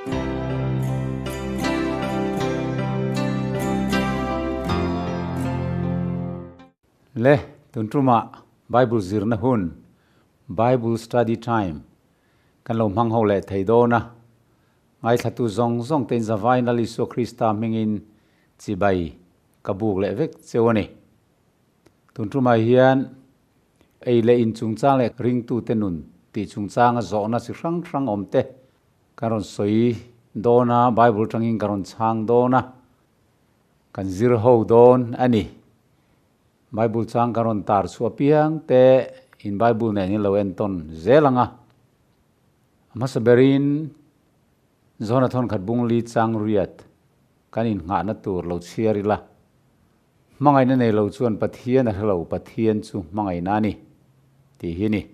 Le, tun tumah Bible zirna hun, Bible Study Time, kan lo hmang ho leh thei dawn a. Ngaithlatu zawng zawng tein zavai Lal Isua Krista hmingin chibai ka buk leh vek cheu a ni. Tun tumah hian ei leh in chungchang leh ringtute nun tih chungchanga zawhna chi hrang hrang awm te kan rawn sawi dawn a, Bible tangin kan rawn chhang dawn a, kan zir ho dawn a ni. Bible chang kan rawn tar chhuah piang te in Bible nen in lo entawn zel ang a. A hmasa berin John-a thawnkhat bung li chang riat kan innghahna tur lo chhiar ila. Hmangaihna nei lo chuan Pathian a hre lo, Pathian chu hmangaihna a ni, tih hi a ni.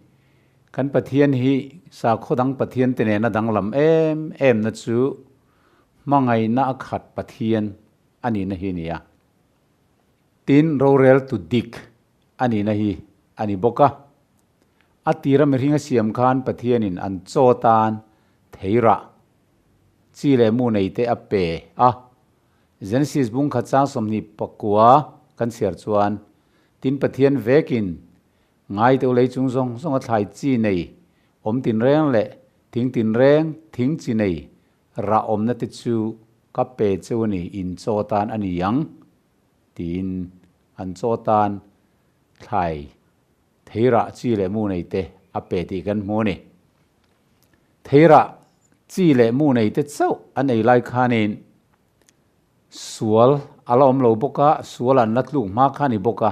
Kan Pathian hi sakhaw dang Pathian te nena danglam em em na chu hmangaihna a khat Pathian a nihna hi a ni a. Tin, rorel tu dik a nihna hi a ni bawk a. A tira mihring a siam khan Pathianin an chaw tan theirah chi leh mu nei te a pe a. Genesis bung khat chang 24 kan chhiar chuan, Tin Pathian vekin ngai deuh lei chung zawng zawng a thlai chi nei awm tinreng leh thing tinreng thing chi nei rah awmna te chu ka pe cheu a ni, in chaw tan a ni ang, tiin an chaw tan thlai Theirah chi leh mu nei te a pe tih kan hmu a ni. Theirah chi leh mu nei te chauh an ei lai khanin sual a la awm lo bawk a, sual an la tluk hma kha a ni bawk a,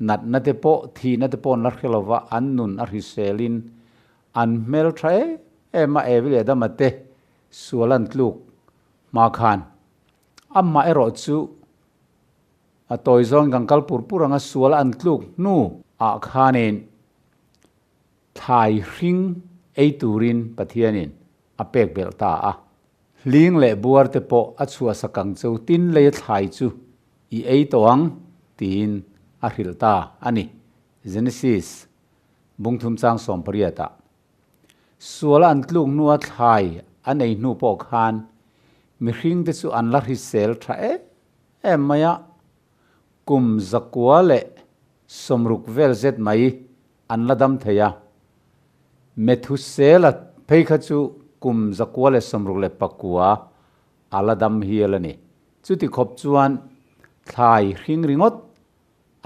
natna te pawh, thihna te pawh an la hre lo va, an nun a hriselin an hmel tha em em a, Evi leh Adama te sual an tluk hma khan. Amah erawh chu A tawi zawn kan kal pur pur anga sual an tluk hnu ah khanin thlai hring ei turin Pathianin a pek belh ta a. Hling leh buar te pawh a chhuah sak ang cheu tin lei a thlai chu i ei tawh ang tiin a hrilh ta a ni. Genesis bungthum chang 18 ah. Sual an tluk hnua thlai an ei hnu pawh khan mihring te chu an la hrisel tha em em mai a, kum 160 vel zet mai an la dam thei a. Methusela phei kha chu kum 169 a la dam hial a ni. Chuti khawp chuan thlai hring ringawt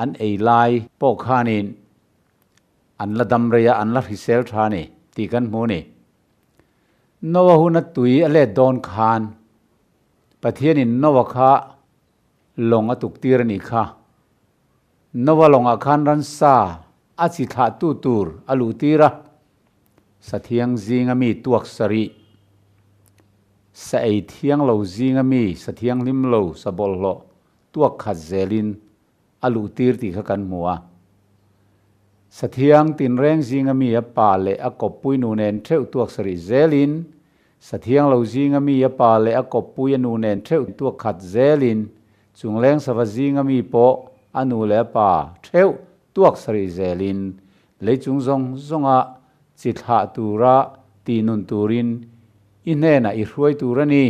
an ei lai pawh khanin an la dam rei a, an la hrisel tha a ni tih kan hmu a ni. Noah huna tui a let dawn khan Pathianin Noah kha lawng a tuktir a nih kha. Noah lawngah khan ransa a chi thlahtu tur a luhtir a, sathiang zinga mi tuak sarih, sa ei thiang lo zinga mi sathianghlim lo sa bawlhhlawh tuak khat zelin a luhtir tih kha kan hmu a. Sathiang tinreng zinga mi a pa leh a kawppui nu nen theuh tuak sarih zelin, Sathiang lo zinga mi a pa leh a kawppui a nu nen theuh tuak khat zelin, chungleng sava zinga mi pawh a nu leh a pa theuh tuak sarih zelin, lei chung zawng zawnga chi thlah tura tih nun turin i hnenah i hruai tur a ni,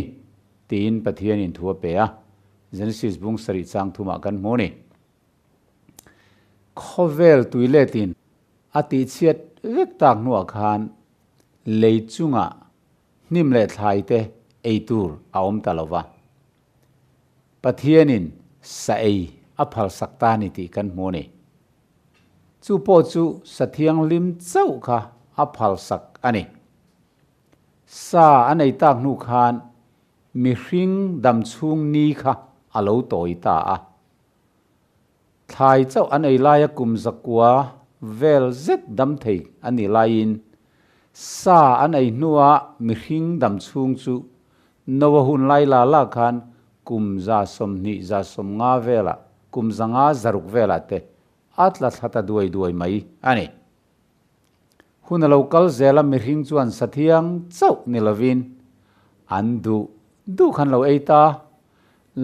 tiin Pathianin thu a pe a. Genesis bung sarih chang thumah kan hmu a ni. Khawvel tuiletin a tihchhiat vek tak hnuah khan lei chungah hnim leh thlai te ei tur a awm ta lo va. Pathianin sa ei a phalsak ta ni tih kan hmu a ni. Chu pawh chu sa thianghlim chauh kha a phalsak a ni. Sa a nei tak hnu khan mihring damchhung ni kha a lo tawi ta a. Thlai chauh an ei laia kum 900 vel zet dam thei a nih laiin sa an ei hnua mihring dam chhung chu Noa hun lai la la khan kum 120 150 velah kum 560 velah te a tla thla ta duai duai mai a ni. Hun a lo kal zel a mihring chuan sathiang chauh ni lovin an duh duh khan lo ei ta.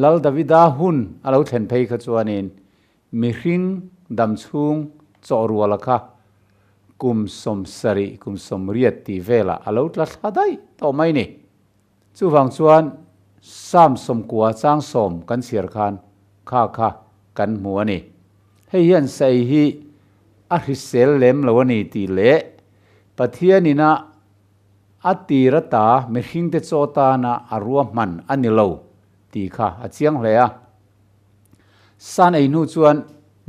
Lal Davida hun a lo thlen phei kha chuanin mihring dam chhung chaw ruala kha kum 70 kum 80 tih velah a lo tla thla daih tawh mai ni. Chuvang chuan Psalm 90 chang 10 kan chhiar khan kha kha kan hmu a ni. Hei hian sa ei hi a hrisel lem lo a ni tih leh Pathianin a a tir ata mihringte chaw tana a ruahman a ni lo tih kha a chiang hle a. San ei hnu chuan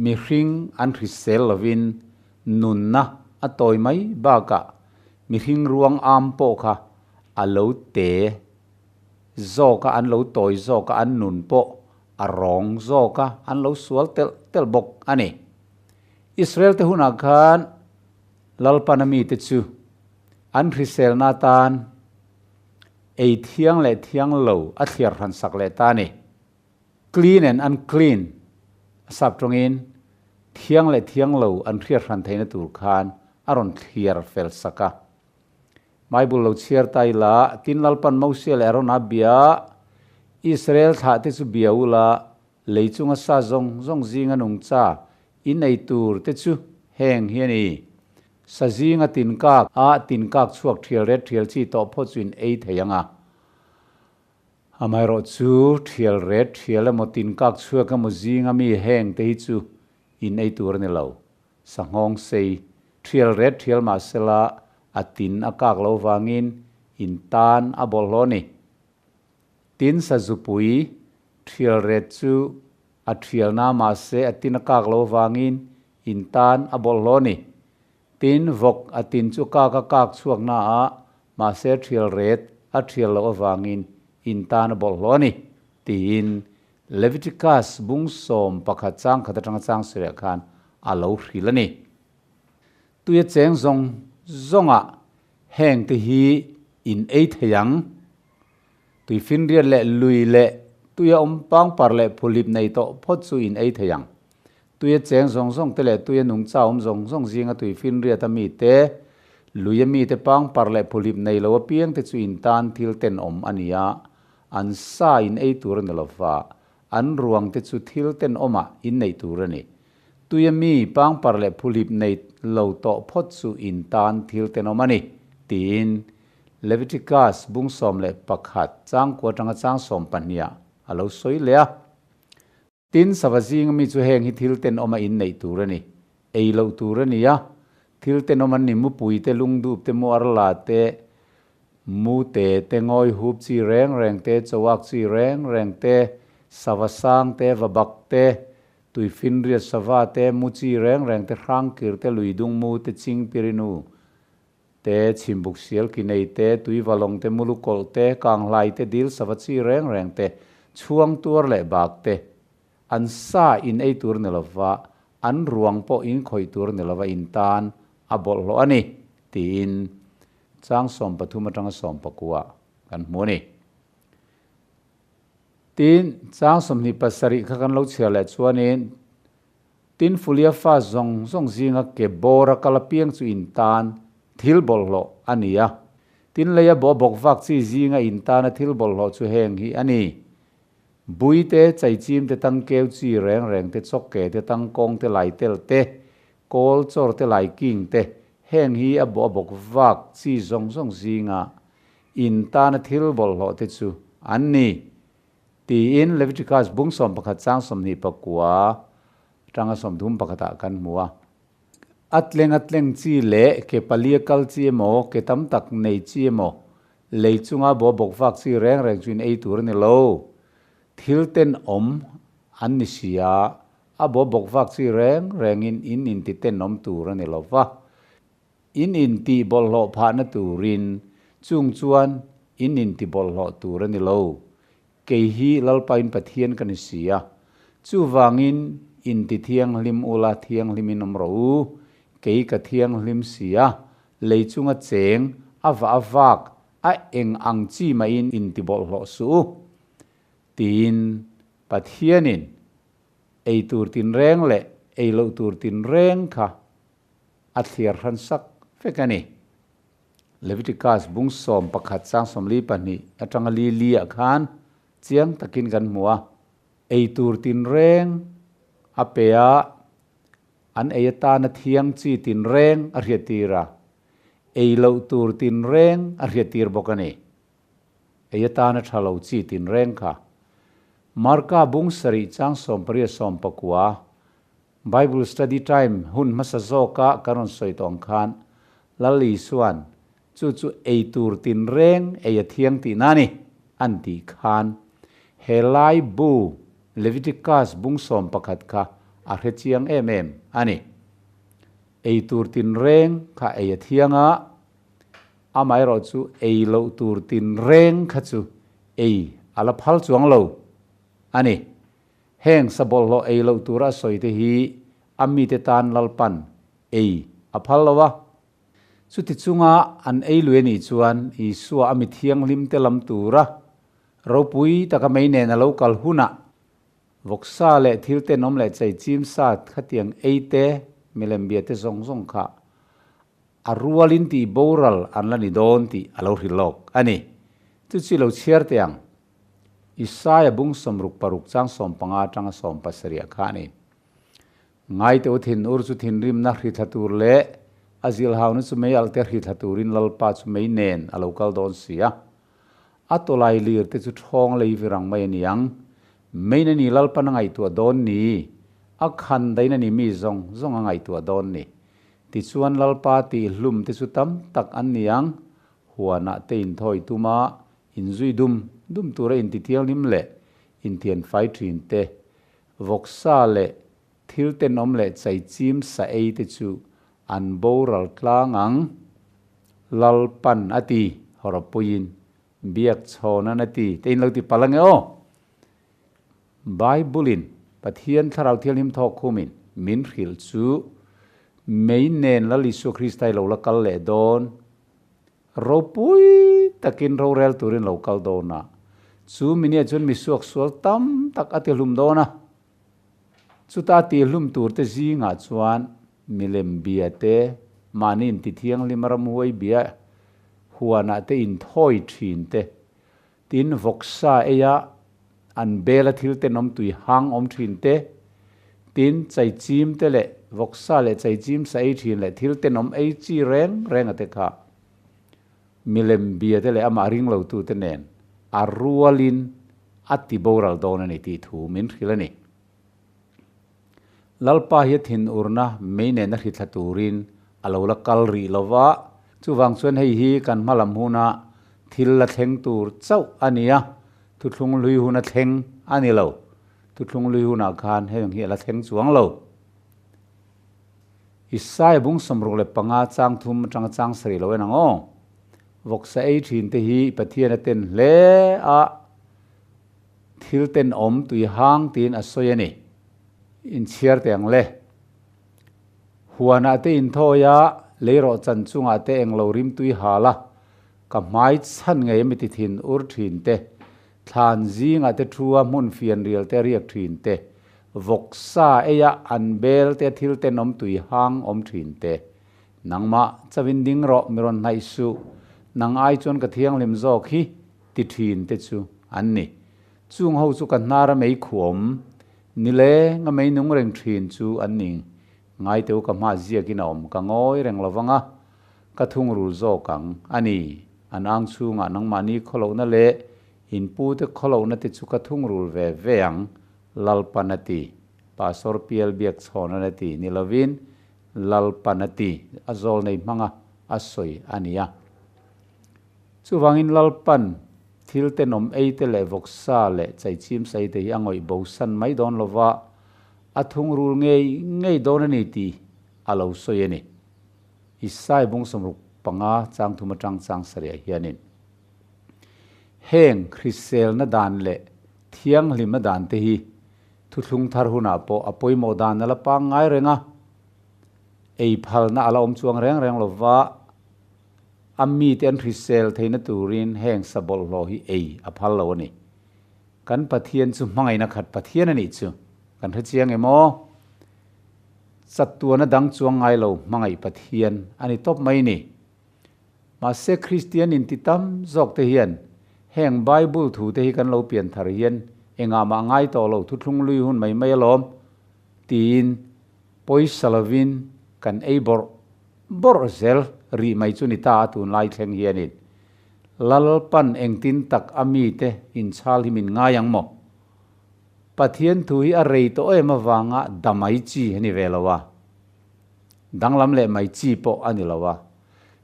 mihring an hrisel lovin nunna a tawi mai bakah mihring ruang am pawh kha a lo te zawk a, an lo tawi zawk a, an nun pawh a rawng zawk a, an lo sual telh telh bawk a ni. Israel te hunah khan Lalpana mite chu an hriselna atan ei thiang leh thiang lo a thliar hran sak leh ta a ni. Clean and unclean a sap tawngin thiang leh thiang lo an hriat hran theihna tur khan a rawn thliar fel sak a. Bible lo chhiar ta ila, tin Lalpan Mosia leh Arona bia, Israel thlah te chu bia ula, lei chunga sa zawng zawng zinga nungcha in ei tur te chu heng hi a ni. Sa zinga tinkak a tinkak chhuak thial ret thial chi tawh phawt chu in ei thei ang a. Amaherawhchu, thial ret thial emaw tinkak chhuak emaw zinga mi heng te hi chu in ei tur a ni lo. Sanghawng sei, thial ret thial mahsela a tin a kak lo vangin in tan a bawlhhlawh a ni. Tin sazupui, thial ret chu a thialna mahse a tin a kak lo vangin in tan a bawlhhlawh a ni. Tin, vawk a tin chu kak a kak chhuak na a, mahse thial ret a thial loh avangin in tan a bawlhhlawh a ni, tiin Leviticus bung 11 chang khat atanga chang sireh khan a lo hrilh a ni. Tuia cheng zawng zawngah heng te hi in ei thei ang. Tuifinriat leh lui leh tuia awm pangpar leh phuhlip nei tawh phawt chu in ei thei ang. Tuia cheng zawng zawng te leh tuia nungcha awm zawng zawng zinga tuifinriat a mi te, lui a mi te pangpar leh phuhlip nei lo apiang te chu in tan thil tenawm a ni a, an sa in ei tur a ni lo va, an ruang te chu thil tenawmah in neih tur a ni. Tuia mi pangpar leh phuhlip nei lo tawh phawt chu in tan thil tenawm a ni, tiin Leviticus bung 11 chang kua atanga chang 12 ah a lo sawi leh a. Tin, sava zinga mi chu heng hi thil tenawm a inneih tur a ni. Ei loh tur a ni a, thil tenawm an ni mupui te, lungdup te, muarla te, mute te, ngawi hup chi reng reng te, chawak chi reng reng te, sava sang te, vabak te, tuifinriat sava te, mu chi reng reng te, hrangkir te, luidung mu te, chingpirinu te, chhimbuk sial ki nei te, tui valawng te, mulu kawlh te, kanghlai te, dil sava chi reng reng te, chhuang tuar leh bak te, an sa in ei tur ni lova, an ruang pawh in khawih tur ni lova in tan a bawlhhlawh a ni, tiin chang 13 atanga 19 kan hmu a ni. Tin, chang 27 kha kan lo chhiar leh chuanin, Tin, Fulia fa zawng zawng zinga ke bawr a kal apiang chu in tan thil bawlhhlawh a ni a. Tin, leia bawh bawk vak chi zinga in tana thil bawlhhlawh chu heng hi a ni, Bui te, chaichim te, tangkeu chi reng reng te, chawkke te, tangkawng te, laitel te, kawl chawr te, laiking te, heng hi a bawh bawk vak chi zawng zawng zinga in tana thil bawlhhlawh te chu an ni. Tiin Leviticus bung 11 chang 29 atanga 31 ah kan hmu a. A tleng a tleng chi leh ke palia kal chi emaw, ke tam tak nei chi emaw, lei chunga baw bawk vak chi reng reng chu in ei tur a ni lo. Thil tenawm an ni si a, a baw bawk vak chi reng rengin in inti tenawm tur a ni lo va. In intih bawlhhlawh phahna turin chung chuan in inti bawlhhlawh tur a ni lo. Kei hi Lalpain Pathian ka ni si a. Chuvangin inti thianghlim ula thianghlimin awm rawh u. Kei ka thianghlim si a, lei chunga cheng a vah a vak a eng ang chi mahin inti bawlhhlawh suh u. Tiin Pathianin ei tur tinreng leh ei loh tur tinreng kha a thliar hran sak vek a ni. Leviticus bung 11 chang 42 atanga li li ah khan chiang takin kan hmu a, ei tur tinreng a pe a, an ei atana thiang chi tinreng a hriattir a, ei loh tur tinreng a hriattir bawk a ni. Ei atana tha lo chi tinreng kha. Marka bung sarih chang 18 19 Bible Study Time hun hmasa zawka kan rawn sawi tawh ang khan Lal Isua'n chu chu ei tur tinreng ei a thiang tihna a ni an tih khan he lai bu Leviticus bung 11 kha a hre chiang em em a ni. Ei tur tinreng kha ei a thiang a, amaherawh chu ei loh tur tinreng kha chu ei a la phal chuang lo a ni. Heng sabawlhhlawh ei loh tura a sawi te hi a mite tan Lalpan ei a phal lo a. Chuti chunga an ei lui a nih chuan Isua a mi thianghlim te lam tura ropui taka mei nen a lo kal hunah vawksa leh thil tenawm leh chei chim sa khatiang ei te milem bia te zawng zawng kha a rualin tih boral an la ni dawn tih a lo hrilh lawk a ni. Chu chi lo chhiar teh ang. Isaia bung 66 chang 15 atanga 17 kha a ni. Ngaite u thin ur chu thinrimna hri thla tur leh a zilhauna chu mei alh te hri thla turin Lalpa chu mei nen a lo kal dawn si a. A tawlai lir te chu thawng lei virang mai a ni ang. Mein a ni Lalpan a ngaihtuah dawn ni. A khan dain a ni mi zawng zawng a ngaihtuah dawn ni. Tichuan Lalpa tih hlum te chu tam tak an ni ang. Huanah te inthawi tuma Inzui dum dum tura intithianghlim leh inthianfai thin te, vawksa leh thil tenawm leh chaichim sa ei te chu an boral tlang ang. Lalpan a ti, Hawrawpuiin biak chhawnan a ti, te in lo ti palh ange aw. Bible-in Pathian Thlarau Thianghlim thawk khumin min hrilh chu mei nen Lal Isua Krista i lo la kal leh dawn. Ropui takin rorel turin lo kal dawn a, chu minia chuan mi suaksual tam tak a tihlum dawn a. Chuta tihlum turte zingah chuan milem bia te, mahni intithianghlim ramhuai bia huanah te inthawi thin te, tin vawksa eia an bela thil tenawm tui hang awm thin te, tin chaichim te leh vawksa leh chaichim sa ei thin leh thil tenawm ei chi reng reng a te kha milem bia te leh amah ring lo tu te nen a rualin a ti boral dawn a ni tih thu min hrilh a ni. Lalpa hi a thinurna mei nena hri thla turin a lo la kal rih lo va, chuvang chuan hei hi kan hma lam huna thil la thleng tur chauh a ni a, thuthlung hlui huna thleng a ni lo. Thuthlung hlui hunah khan heng hi a la thleng chuang lo. Isaiah bung 65 chang thum atanga chang sarih lo en ang aw. Vawksa ei thin te hi Pathian a ten hle a. Thil tenawm tui hang tiin a sawi a ni. Inchhiar teh ang le. Huanah te inthawi a, leirawh chan chungah te englo rim tui hal a, ka hmai chhan ngei ami ti thin ur thin te, thlan zingah te thu a hmun fian rial te riak thin te, vawksa eia an bel te thil tenawm tui hang awm thin te. Nangmah chauhin ding rawh mi rawn hnaih suh, nang ai chuan ka thianghlim zawk hi ti thin te chu an ni. Chung ho chu ka hnar a mei khuam, ni leng a mei nung reng thin chu an ni. Ngai teu ka hma ziakin a awm ka ngawi reng lo vang a, ka thungrul zawk ang a ni. An ang chhungah nangmahni khawlohna leh in pute khawlohna te chu ka thungrul ve ve ang, Lalpan a ti. Pastor Pial biak chhawn a ti ni lovin Lalpan a ti, a zawl nei hmanga a sawi a ni a. Chuvangin Lalpan thil tenawm ei te leh vawksa leh chaichim sa ei te hi a ngawih bo san mai dawn lova, a thungrul ngei ngei dawn a ni tih a lo sawi a ni. Isai bung 65 chang thum atang chang sarih ah hianin heng hriselna dan leh thianghlimna dan te hi thuthlung thar hunah pawh a pawimawh dan a la pangngai reng a, ei phalna a la awm chuang reng reng lova, A mite an hrisel theihna turin heng sa bawlhhlawh hi ei a phal lo a ni. Kan Pathian chu hmangaihna khat Pathian a nih chu kan hre chiang em aw? Chatuana dang chuang ngai lo hmangaih Pathian a ni tawp mai ni. Mahse Kristian inti tam zawk te hian heng Bible thu te hi kan lo pian thar hian engah mah ngai tawh lo thuthlung lui hun mai mai alawm tiin pawisa lovin kan ei bawrh Bawrh zel rih mai chu ni ta a tunlai thleng hianin. Lalpan engtin tak a mite inchhal hi min ngai ang maw? Pathian thu hi a rei tawh em avanga damai chi a ni ve lo a, danglam leh mai chi pawh a ni lo a.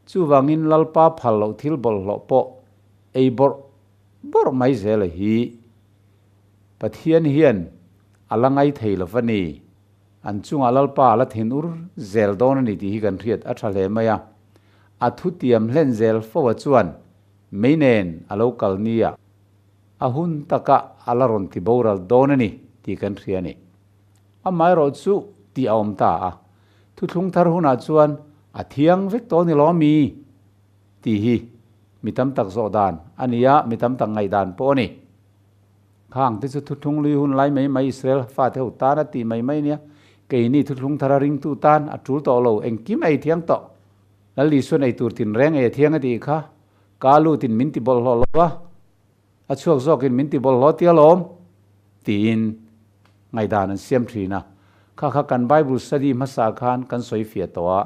Chuvangin Lalpa phal loh thil bawlhhlawh pawh ei bawrh bawrh mai zela hi Pathian hian a la ngai thei lo va ni. An chungah Lalpa a la thin ur zel dawn a ni tih hi kan hriat a tha hle mai a. A thutiam hlen zel fo a chuan mei nen a lo kal nia a hun takah a la rawn ti boral dawn a ni tih kan hria a ni. Amaherawh chu tih a awm ta a, thuthlung thar hunah chuan a thiang vek tawh ni lo mi tih hi mi tam tak zawh dan a ni a, mi tam tak ngaihdan pawh a ni. Khang te chu thuthlung lui hun lai mai mai Israel fate ho tan a tih mai mai nia, keini thuthlung thara ringtu tan a tul tawh lo, engkim ei thiang tawh. Lal Isuan ei tur tinreng ei a thiang a tih kha, ka lutin min ti bawlhhlawh lo va, a chhuak zawkin min ti bawlhhlawh tia lawm, tiin ngaihdan an siam thin a. Kha kha kan Bible study hmasa khan kan sawi fiah tawh a,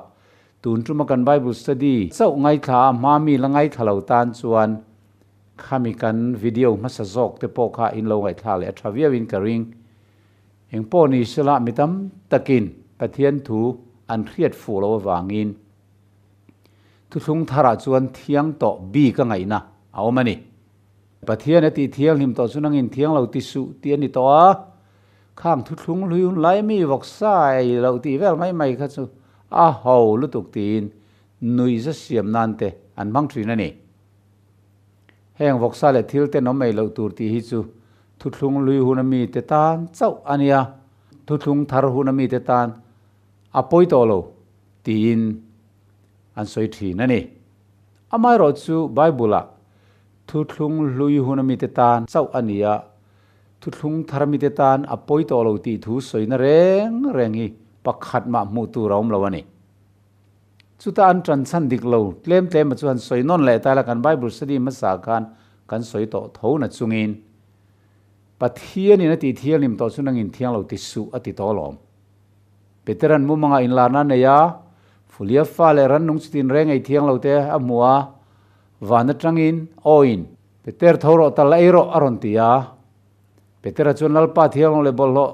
tun tuma kan Bible study chauh ngaithla a hma mi la ngaithla lo tan chuan Khami kan video hmasa zawk te pawh kha in lo ngaihthlak leh a tha viau in ka ring. Eng pawh ni sela mi tam takin Pathian thu an hriat fuh loh avangin thuthlung tharah chuan thiang tawh bik a ngaihna a awm a ni. Pathian a tih thianghlim tawh chu nangin thiang lo ti suh tih a ni tawh a, khang thuthlung hlui hun lai mi vawksa ei loh tih vel mai mai kha chu a ho lutuk tiin nuihza siam nan te an hmang thin a ni. Heng vawksa leh thil ten awm ei loh tur tih hi chu thuthlung lui hun a mite tan chauh a nia, thuthlung thar hun a mite tan a pawi tawh lo tiin an sawi thin a ni. Amaherawh chu Bible-ah thuthlung hlui hun a mite tan chauh a ni a, thuthlung thar a mite tan a pawi tawh lo tih thu sawina reng reng hi pakhat mah hmuh tur a awm lo a ni. Chuta an ṭan chhan dik lo tlem tlem a chu han sawi nawn leh ta ila kan Bible study hmasa khan kan sawi tawh tho na chungin Pathianin a tih thianghlim tawh chu nangin thiang lo ti suh a ti tawh alawm. Peteran mumanga inlarna a nei a, Fulia fa leh rannung chutin reng ei thiang lo te a hmu a, van atangin awiin Peter tho rawh tal ei rawh a rawn ti a. Petera chuan Lalpa thiang lo leh bawlhhlawh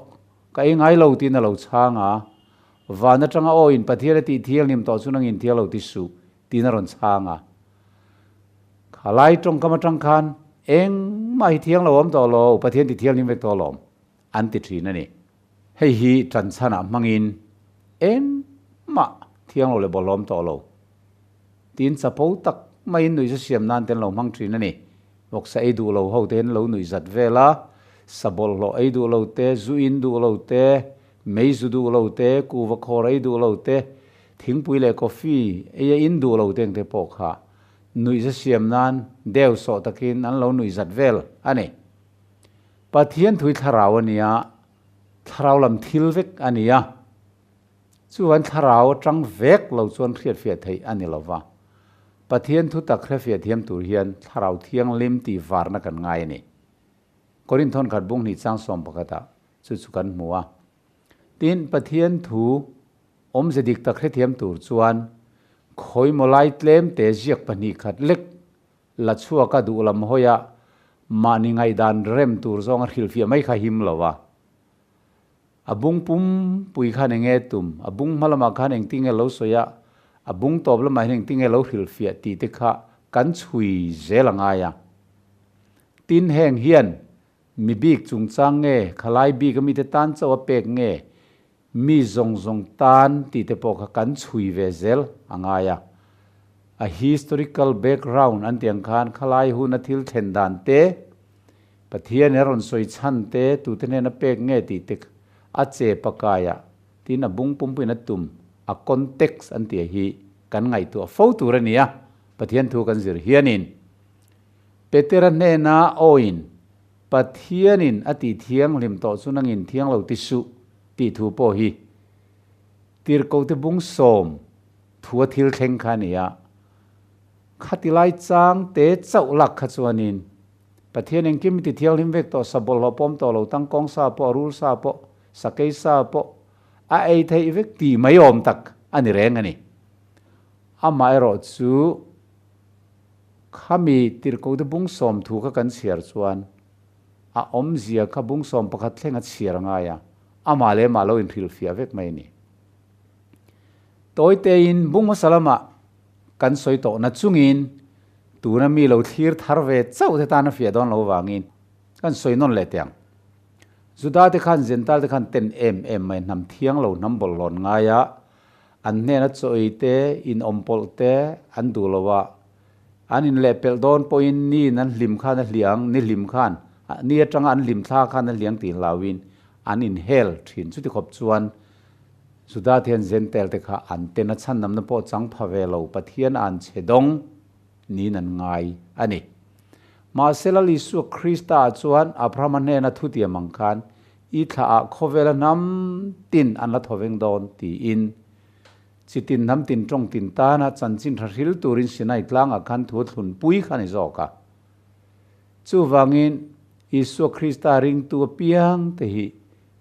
ka ei ngai lo tiin a lo chhang a. Van atanga aw in Pathian a tih thianghlim tawh chu nangin thiang lo ti suh, tiin a rawn chhang a. Kha lai tawngkam atang khan engmah hi thiang lo awm tawh lo, Pathian ti thianghlim vek tawh alawm, an ti thin a ni. Hei hi tanchhanah hmangin engmah thiang lo leh bawlhhlawm tawh lo, tiin chapo tak maiin nuihza siam nan te an lo hmang thin a ni. Vawksa ei duh lo ho te hian lo nuihzat vel a, sa bawlhhlawh ei duh lo te, zu in duh lo te, Mei zu duh lo te, kuhva khawr ei duh lo te, thingpui leh coffee ei a in duh lo te engte pawh kha nuihza siam nan deu sawh takin an lo nuihzat vel a ni. Pathian thui thlarau a nia, thlarau lam thil vek a ni a, chuan thlarau atang vek lo chuan hriatfiah theih a ni lo va. Pathian thu tak hrefiah thiam tur hian thlarau thianghlim tih varna kan ngai a ni. Korinth thawnkhat bung hnih chang sawm pakhatah Chu chu kan hmu a. Tin, Pathian thu awmze dik tak hrethiam tur chuan khawimaw lai tlem te ziak pahnih khat lek la chhuak a duh lam hawi a, mahni ngaihdan rem tur zawng a hrilhfiah mai kha him lo a. A bung pum pui khan eng nge tum, a bung hma lamah khan engtin nge lo sawi a, a bung tawp lamah hian engtin nge lo hrilhfiah tih te kha kan chhui zel a ngai a. Tin, heng hian Mi bik chungchang nge, khalai bik a mite tan chauh a pek nge, mi zawng zawng tan tih te pawh kha kan chhui ve zel a ngai a. A historical background an tih ang khan khalai hun a thil thlen dan te, Pathian in a rawn sawi chhan te, tute hnen a pek nge tih te a che pakai a, tin a bung pumpuiin a tum, a context an tih hi kan ngaihtuah fo tur a ni a, Pathian thu kan zir hianin. Petera hnena awiin, Pathianin a tih thianghlim tawh chu nangin thiang lo ti suh, tih thu pawh hi Tirhkohte bung sawm thua thil thleng kha a ni a. Khati lai chang te chauh lak kha chuanin Pathian engkim i ti thianghlim vek tawh, sa bawlhhlawh pawm tawh lo, tangkawng sa pawh, rul sa pawh, sakei sa pawh a ei theih vek tih mai awm tak a ni reng a ni. Amaherawhchu. Khami tirhkohte bung 10 thu kha kan chhiar chuan a awmzia kha bung 11 thleng a chhiar a ngai a, amah leh amah lo inhrilhfiah vek mai a ni. Tawitein bung hmasa lamah kan sawi tawhna chungin tuna mi lo thlir thar ve chauh te tan a fiah dawn lo vangin kan sawi nawn leh teh ang. Juda te khan Gentile te khan ten em em mai hnam thiang lo hnam bawlhhlawn ngai a, an hnena chaw ei te, inawm pawlh te an duh lo a, an inlehpelh dawn pawhin niin an hlim khan a hliang, ni hlim khan, ni atanga an hlim thla khan a hliang tih hlauhin an inhel thin. Chuti khawp chuan Juda te hian Gentile te kha an ten a chhandamna pawh chang pha ve lo, Pathian a an chhe dawng niin an ngai a ni. Mahse Lal Isua Krista ah chuan Abrahama hnena thutiam ang khan i thla ah khawvela hnam tin an la thaw veng dawn tiin chitin hnam tin tawng tin tana chanchin tha hril turin Sinai tlangah khan thu thlun pui kha a ni zawk a. Chuvangin Isua Krista ringtu apiang te hi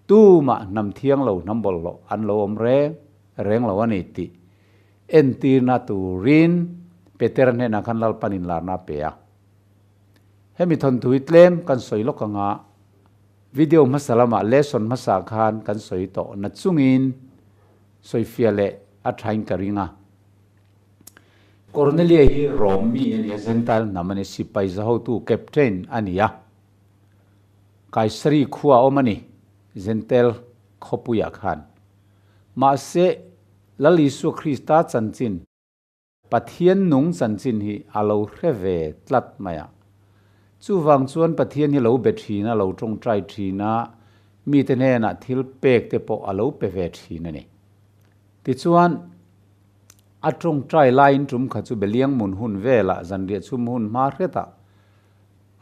tumah hnam thiang lo hnam bawlhhlawh an lo awm reng reng lo a ni tih entirna turin Petera hnenah khan Lalpan inlarna a pe a. Hemi thawnthu hi tlem kan sawi lawk anga video hmasa lamah lesson hmasa khan kan sawi tawh na chungin sawifiah leh a thain ka ring a. Cornelia hi Rom mi a ni a, Gentile hnam a ni, sipai zahotu, captain, a ni a. Kaisari khua a awm a ni, Gentile khawpuiah khan. Mahse, Lal Isua Krista chanchin, Pathian nung chanchin hi a lo hre ve tlat mai a. Chuvang chuan Pathian hi lo be thin a, lo tawngtai thin a, mite hnenah thil pek te pawh a lo pe ve thin a ni. Tichuan, a tawngtai laiin tum kha chu Beliang mun hun velah zanriah chhum hun hma hretah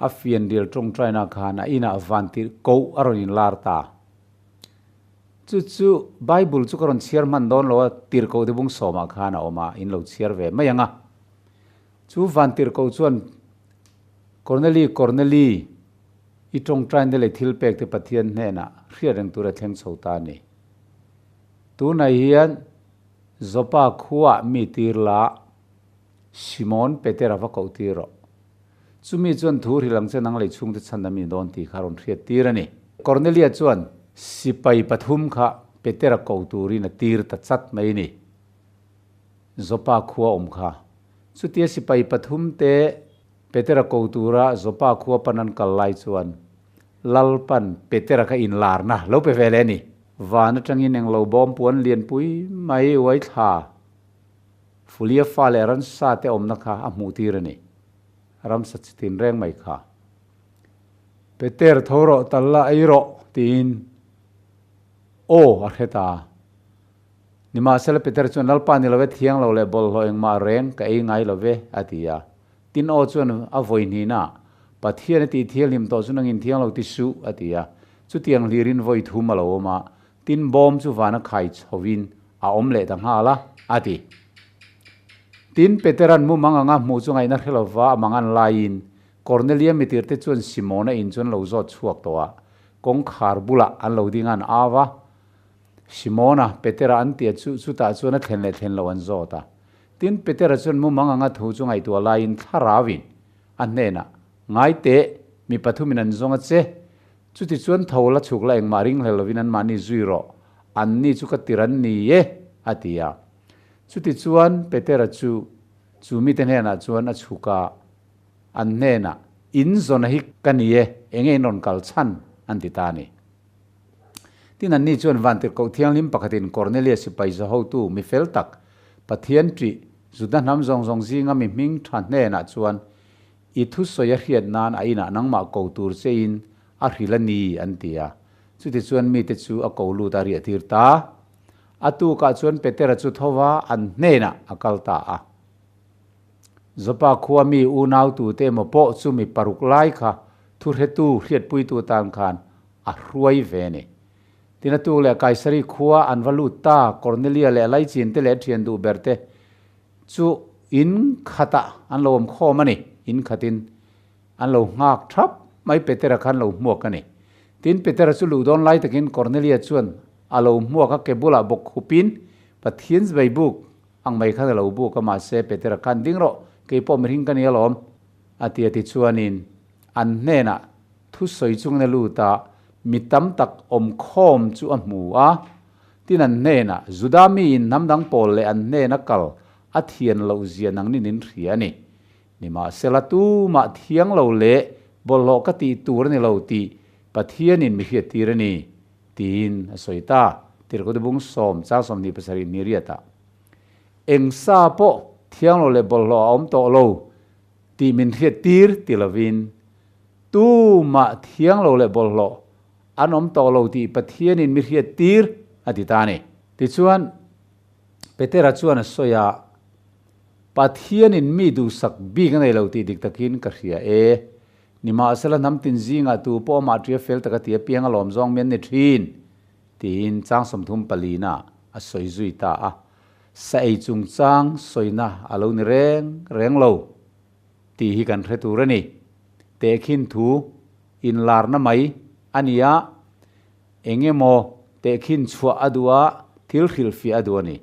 a fianrial tawngtaina khan a inah vantirh koh a rawn inlar ta. Chu chu Bible chu ka rawn chhiar hman dawn lo a, tirhkoh te bung 10-ah khan a awm a, in lo chhiar ve mai ang a. Chu van tirhkoh chuan, Korneli, Korneli, i tawngtaina leh thil pek te Pathian hnenah hriat reng tura thleng chho ta a ni. Tunah hian Joppa khuaah mi tir la, Simon Petera va koh tir rawh. Chumi chuan thu hrilh ang che nang lei chhungte chhan a mi dawn tih kha rawn hriat tir a ni. Kornelia chuan sipai pathum kha Petera ko turin a tir ta chat mai a ni. Joppa khua awm kha. Chutia sipai pathum te Petera ko tura Joppa khua pan an kal lai chuan Lalpan Petera kha inlarna lo pe ve leh a ni. Van atangin englo bawm puan lianpui mai uai thla. Fulia fa leh ransa te awmna kha a hmuh tir a ni. Ramsa chi tin reng mai kha. Peter tho rawh tal la ei rawh tiin aw a hre ta. Nimahsela Peter chuan Lalpa ni love thiang lo leh bawlhhlawh engmah reng ka ei ngai love a ti a. Tin aw chuan a vawi hnihna Pathian a tih thianghlim tawh chu nangin thiang lo ti suh a ti a. Chutiang hlirin vawi thum a lo awm a. Tin bawm chu vana khai chhovin a awm leh ta nghal a, a ti. Tin, Petera'n mumang anga hmuh chu ngaihna hre lova a mangan laiin, Kornelia mitirte chuan Simona in chu an lo zawt chhuak tawh a, kawngkhar bulah an lo ding a, an au a. Simona, Petera an tia chu chutah chuan a thlen leh thlen loh an zawt a. Tin, Petera chuan mumang anga thu chu ngaihtuah laiin thlarauin a hnenah, Ngai teh, mi pathumin an zawng a che. Chutichuan tho la chhuk la engmah ringhlel lovin anmahni zui rawh, anni chu ka tir an ni e, a ti a. Chutichuan Petera chu chu mite hnenah chuan a chhuk a, an hnenah, In zawna hi ka ni e, enge in rawn kal chhan? an ti ta a ni. Tin, anni chuan Vantirhkoh Thianghlim pakhatin Kornelius sipai zahotu mi fel tak, Pathian ṭih, Juda hnam zawng zawng zinga mi hming ṭha hnenah chuan, I thusawi a hriat nan a inah nangmah ko tur chein a hrilh a ni, an ti a. Chutichuan mite chu a ko lut a riah tir ta. A tukah chuan Petera chu tho va, an hnenah a kal ta a. Joppa khua mi unau tute emaw pawh chu mi paruk lai kha thuhretu hriatpuitu atan khan a hruai ve a ni. Tin a tuk leh Kaisari khua an va lut ta, Kornelia leh a laichin te leh a thian duh ber te Chu in khatah an lo awm khawm a ni. In khatin an lo nghak thap mai Petera khan lo hmuak a ni. Tin, Petera chu luh dawn lai takin Kornelia chuan a lo hmuak a, ke bulah bawk khupin Pathian zbei buk ang mai khan a lo buk a, mahse Petera khan ding rawh, kei pawh mihring ka ni alawm A ti a tichuanin an hnenah thusawi chungin a lut a, mi tam tak awm khawm chu a hmu a. Tin an hnenah, Juda miin hnam dang pawl leh an hnena kal a thian loh zia nangnin in hria a ni. Nimahsela tumah thiang lo leh bawlhhlawh ka tih tur a ni lo tih Pathianin mi hriattir a ni, tiin a sawi ta. Tirhkoh Bung sawm chang 27 ni riatah, Eng sa pawh thiang lo leh bawlhhlawh a awm tawh lo tih min hriattir ti lovin, tumah thiang lo leh bawlhhlawh an awm tawh lo tih Pathianin mi hriattir a ti ta a ni. Tichuan, Petera chuan a sawi a, Pathianin mi duhsak bik a nei lo tih dik takin ka hria e. Nimahsela hnam tin zingah tu pawh amah ṭia fel taka ti apiang a lawm zawng mi an ni ṭhin, tiin chang 30 palina a sawi zui ta a. Sa ei chungchang sawina a lo ni reng reng lo tih hi kan hre tur a ni. Tehkhin thu inlarna mai a ni a, eng emaw tehkhin chhuah a duh a, thil hrilhfiah a duh a ni.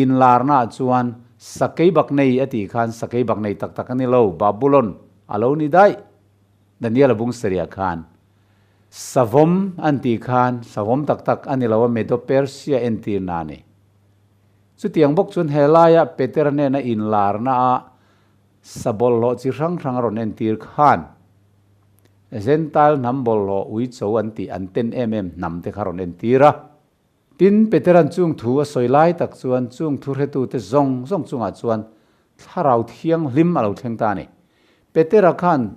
Inlarnaah chuan sakei bak nei a tih khan sakei bak nei tak tak a ni lo, Babulon a lo ni daih. Daniel a bung seriah khan savawm an tih khan savawm tak tak a ni lo a, Medo-Persia entirna a ni. Chutiang bawk chuan helaia Petera nena inlarnaah sa bawlhhlawh chi hrang hrang a rawn entir khan Zentail hnam bawlhhlawh uicho an tih an ten em em hnam te kha rawn entir a. Tin, Petera'n chung thu a sawi lai tak chuan chung thu hretute zawng zawng chungah chuan Thlarau Thianghlim a lo thleng ta a ni. Petera khan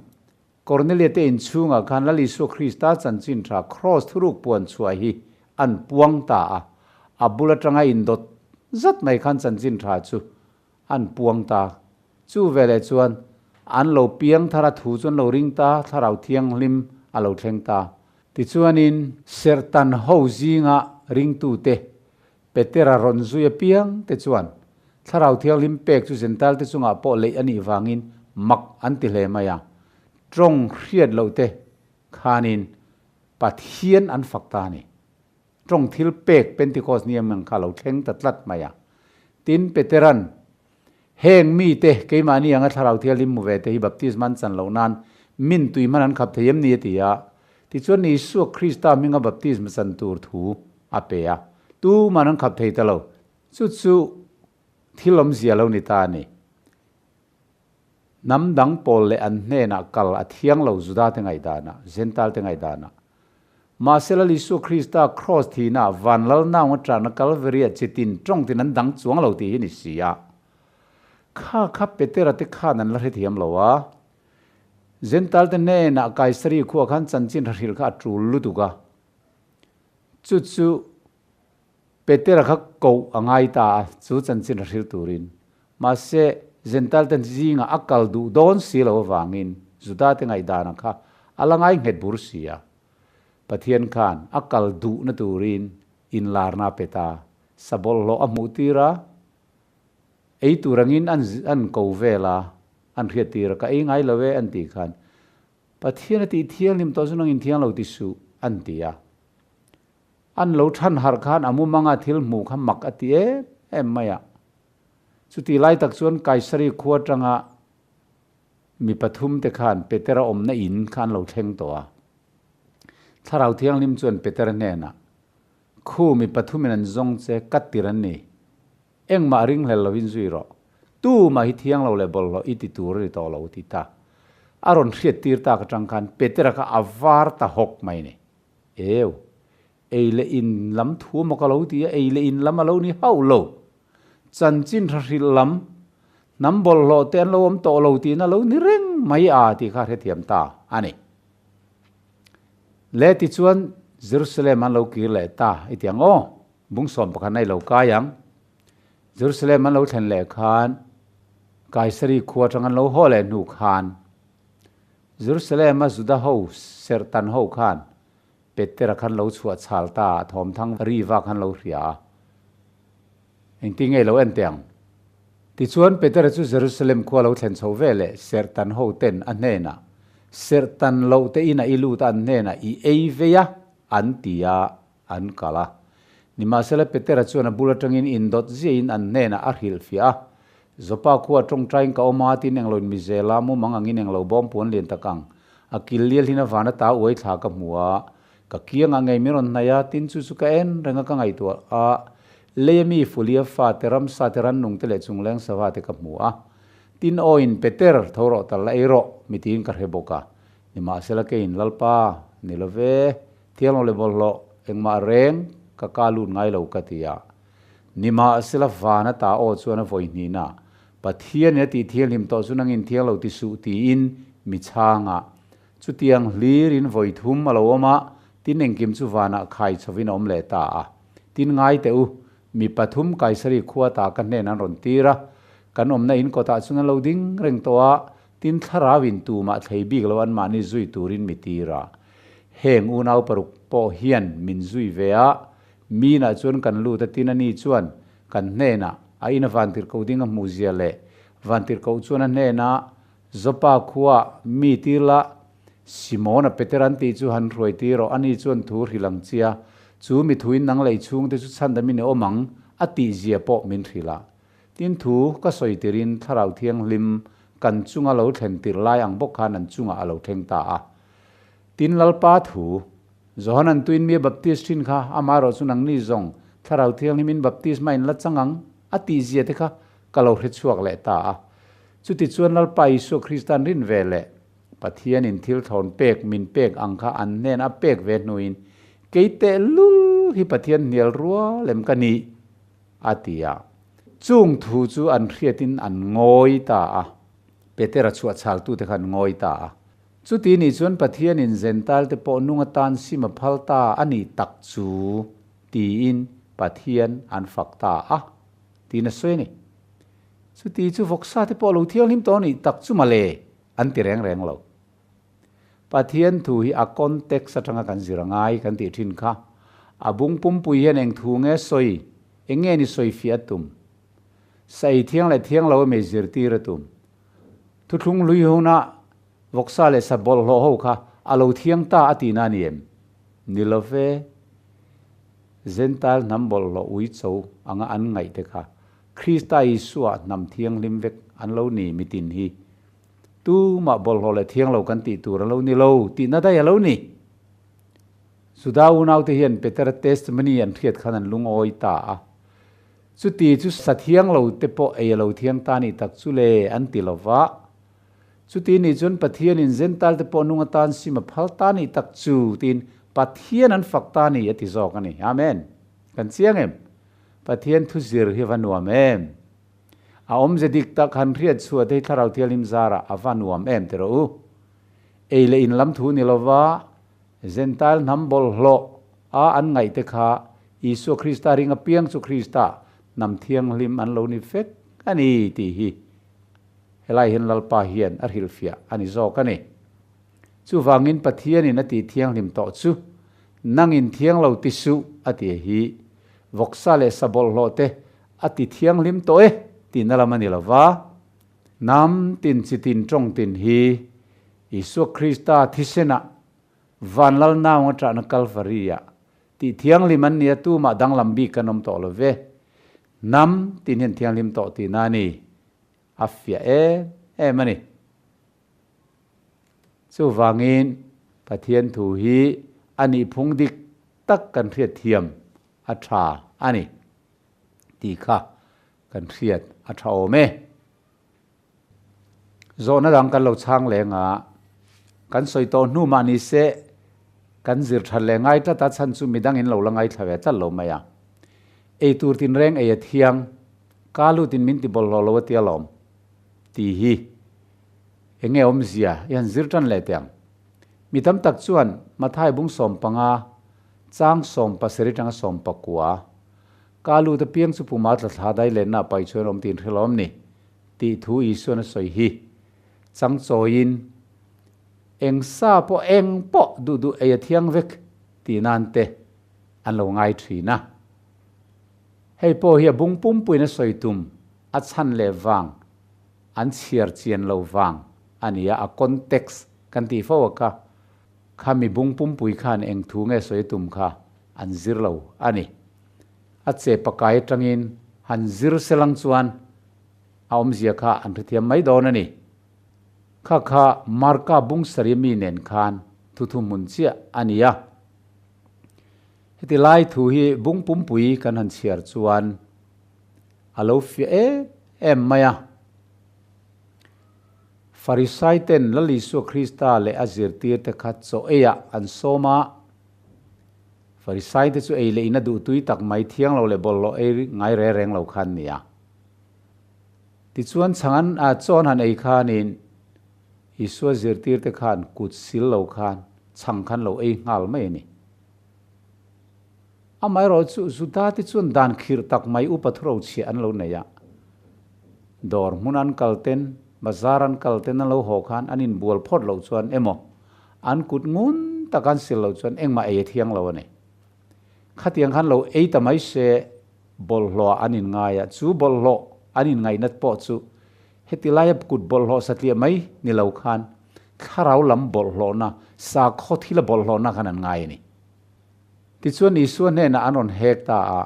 Kornelia te inchhungah khan Lal Isua Krista chanchin tha Kraws thuruk puan chhuah hi an puang ta a, a bul atanga indawt zat mai khan chanchin tha chu an puang ta. Chu veleh chuan an lo piang thar a, thu chu an lo ring ta, Thlarau Thianghlim a lo thleng ta. Tichuanin Serhtan ho zinga ringtute Petera rawn zui apiang te chuan Thlarau Thianghlim pek chu Zentail te chungah pawh leih a nih vangin mak an ti hle mai a. Tawng hriat loh te khanin Pathian an fak ta a ni. Tawng thil pek Pentecost ni ang kha a lo thleng ta tlat mai a. Tin, Petera'n, Heng mite keimahni anga Thlarau Thianghlim hmu ve te hi baptisma an chan loh nan min tui hman an khap thei em ni? a ti a. Tichuan Isua Krista hminga baptisma chan tur thu a pe a. Tuman an khap thei ta lo. Chu chu thil awmzia lo ni ta a ni. Hnam dang pawl leh an hnenah kal a thiang lo Juda te ngaihdanah, Zentail te ngaihdanah. Mahse Lal Isua Krista Kraws thihna van lal naung atana Kalvaria chitin tawng tin an dang chuang lo tih hi ni si a. Kha kha Petera te khan an la hrethiam lo a. Zentail te hnenah Kaisari khua khan chanchin hrahril kha a tul lutuk a. Chu chu Petera kha koh a ngai ta a, chu chanchin hrahril turin. Mahse, Zentail te zingah a kal duh dawn si lo avangin Juda te ngaihdana kha a la ngai nghet bur si a. Pathian khan a kal duhna turin inlarna a pe ta. Sa bawlhhlawh a hmuh tir a, ei tur angin an an ko vel a, an hriat tir a, ka ei ngai lo e an tih khan Pathian a tih thianghlim tawh chu nang inthiang lo ti suh an ti a. An lo than harh khan a mumanga thil hmuh kha mak a ti em em mai a. Chuti lai tak chuan Kaisari khua atanga mi pathum te khan Petera awmna in kha an lo thleng tawh a. Thlarau Thianghlim chuan Petera hnenah, Khu mi pathumin an zawng che, ka tir an ni. Engmah ringhlel lovin zui rawh. Tumah hi thiang lo leh bawlhhlawh i ti tur a ni tawh lo, ti ta. A rawn hriat tir tak atang khan Petera kha a var ta hawk mai a ni. Eu, ei leh in lam thu maw ka lo ti a, ei leh in lam a lo ni hauh lo. Chanchin tha hrilh lam, hnam bawlhhlawh te an lo awm tawh lo tiin a lo ni reng mai a tih kha hrethiam ta a ni. Le tichuan Jerusalem an lo kir leh ta i ti ang aw, bung 11 a i lo kai ang. Jerusalem an lo thlen leh khan Kaisari khua atang an lo haw leh hnu khan Jerusalem a Juda ho serhtan ho khan Petera khan lo chhuah chhal ta a, thawmthang ri va khan lo hria a. Engtin nge lo en teh ang? Tichuan Petera chu Jerusalem khua lo thlen chho ve leh serhtan ho ten a hnenah, Serhtan loh te inah i lut a an hnenah i ei vei a, an ti a, an kal a. Nimahsela Petera chuan a bul atangin indawt ziahin an hnenah a hrilhfiah a. Zopa khua tawngtaiin ka awm a, tin englo in mi zel a, mumang angin englo bawm puan lian tak ang. A kil lial hin a van a ta uai thla ka hmu a, ka kiang ah ngei min rawn hnaih a, tin chu chu ka en reng a ka ngaihtuah a, lei a mi Fulia fa te ramsa te rannung te leh chungleng sava te ka hmu a. Tin aw in Peter, tho rawh tal la ei rawh, mi tiin ka hre bawk a. Nimahsela keiin Lalpa, ni lo ve, thianglo leh bawlhhlawh engmah reng ka ka lut ngai lo ka ti a. Nimahsela van a ta aw chuan a vawi hnihna, Pathianin a tih thianghlim tawh chu nangin thiang lo ti suh tiin mi chhangah chutiang hlirin vawi thum a lo awm a, tin engkim chu vanah khai chhovin a awm leh ta a. Tin ngai teh u, mi pathum Kaisari khua ta ka hnen an rawn tir a, kan awmna in kawtah chuan an lo ding reng tawh a, tin thlarau in tumah thlei bik lo anmahni zui turin mi tir a. Heng unau paruk pawh hian min zui ve a, Minah chuan kan lut a tin a ni chuan kan hnenah a ina vantirhkoh ding a hmuh zia leh vantirhkoh chuan a hnenah Zopa khua mi tir la Simona Peter an tih chu han hruai tir rawh a ni chuan thu hrilh ang chia chu mi thuin nang lei chhungte chu chhandam in i awm ang a tih zia pawh min hrilh a. Tin thu ka sawi tirin Thlarau Thianghlim kan chunga lo thlen tirh lai ang bawk khan an chungah a lo thleng ta a. Tin Lalpa thu Johanan tuin mi a baptist thin kha, amaherawh chu nangni zawng Thlarau Thianghlimin baptisma in la chang ang a tih zia te kha ka lo hre chhuak leh ta a. Chutichuan Lalpa Isua Krista'n rin ve leh Pathianin thil thlawn pek min pek ang kha an hnen a pek ve hnuin kei tehlul hi Pathian hnial rual em ka nih? a ti a. Chung thu chu an hriatin an ngawi ta a. Petera chhuahchhaltute kha an ngawi ta a. Chuti nih chuan Pathianin Zentalte pawh nung atan sim a phal ta a nih tak chu tiin Pathian an fak ta a, tiin a sawi a ni. Chuti chu vawksa te pawh lo thianghlim tawh a nih tak chu male an ti reng reng lo. Pathian thu hi a context atanga kan zir a ngai kan tih thin kha. A bung pumpui hian eng thu nge sawi, eng nge ni sawi fiah a tum? Sa ei thiang leh thiang lo emaw zirtir a tum? Thuthlung hlui huna vawksa leh sa bawlhhlawh ho kha a lo thiang ta a tihna a ni em? Ni lo ve. Zentail hnam bawlhhlawh ui cho anga an ngaih te kha Krista Isua hnam thianghlim vek an lo ni mitin hi. Tumah bawlhhlawh leh thiang lo kan tih tur a lo ni lo tihna daih a lo ni. Juda unaute hian Petera testimony an hriat khan an lungawi ta a. Chuti chu sa thiang lo te pawh ei a lo thiang ta nih tak chu le an ti lo va. Chuti nih chuan Pathianin Zentail te pawh nung atan sim a phal ta nih tak chu tiin Pathian an fak ta ni a ti zawk a ni. Amen. Kan chiang em? Pathian thu zir hi va nuam em? A awmze dik tak han hriat chhuah te hi Thlarau Thianghlim zarah a va nuam em ti rawh u. Ei leh in lam thu ni lo va, Zentail hnam bawlhhlawh a an ngaih te kha Isua Krista ring apiang chu Krista hnam thianghlim an lo ni fek a ni tih hi helai hian Lalpa hian a hrilhfiah a ni zawk a ni. Chuvangin Pathianin a tih thianghlim tawh chu nangin thiang lo ti suh a ti hi vawksa leh sa bawlhhlawh te a ti thianghlim tawh e tihna lam a ni lo va, hnam tin chi tin tawng tin hi Isua Krista thisenah van lal naung a ṭahna Kalvari-ah tih thianghlim an nia tumah danglam bik kan awm tawh lo ve. Hnam tin hian thianghlim tawh tihna a ni. A fiah em em a ni. Chuvangin Pathian thu hi a nihphung dik tak kan hriat thiam a tha a ni tih kha kan hriat a tha awm e. Zawhna dang kan lo chhang leng a, kan sawi tawh hnu mah ni se kan zir that leh ngai tlat a, chhan chu midang in lo la ngaithla ve tlat lo mai a. Ei tur tin reng ei a thiang, ka lut in min ti bawlhhlawh lo a tia lawm tih hi eng nge awmzia i han zir tan leh teh ang. Mi tam tak chuan Mathai bung 15, chang 17 tanga 19, ka lut apiang chu puma tla thla dai lenna a pai chuan awm tiin hrilawm ni. Tih thu Isuan a sawi hi chang chawiin eng sa pawh eng pawh duh duh ei a thiang vek tih nan te an lo ngai thin a. Hei pawh hi a bung pumpuiin a sawi tum a chhan leh vang an chhiar chian lo vang a ni a, a context kan tih fo a kha, kha mi bung pumpui khan eng thu nge sawi tum kha an zir lo a ni. A che pakai atangin han zir selang chuan. A awmzia kha an hrethiam mai dawn a ni. Kha kha Marka bung sarih mi nen khan thu thuhmun chiah a ni a. Heti lai thu hi bung pumpui kan han chhiar chuan a lo fiah em em mai a. Farisai ten Lal Isua Krista leh a zirtirte kha chaw eiah an sawm a. Farisai te chu ei leh in a duhtui tak mai thiang lo leh bawlhhlawh ei ngai re reng lo kha an ni a. Tichuan chhang an a chaw an han ei khanin Isua zirtirte khan kut sil lo khan chhang khan lo ei nghal mai a ni. Amaherawhchu Juda te chuan dan khirh tak mai upa thuro chhiah an lo nei a. Dawr hmun an kal ten, bazar an kal ten an lo haw khan an inbual phawt loh chuan emaw an kut ngun tak an sil loh chuan engmah ei a thiang lo a ni. Khatiang khan lo ei ta mai se bawlhhlawh an inngai a, chu bawlhhlawh an inngaih pawh chu heti laia kut bawlhhlawh satliah mai ni lo khan thlarau lam bawlhhlawhna, sakhaw thila bawlhhlawhna khan an ngai a ni. Tichuan Isua hnenah an rawn hek ta a,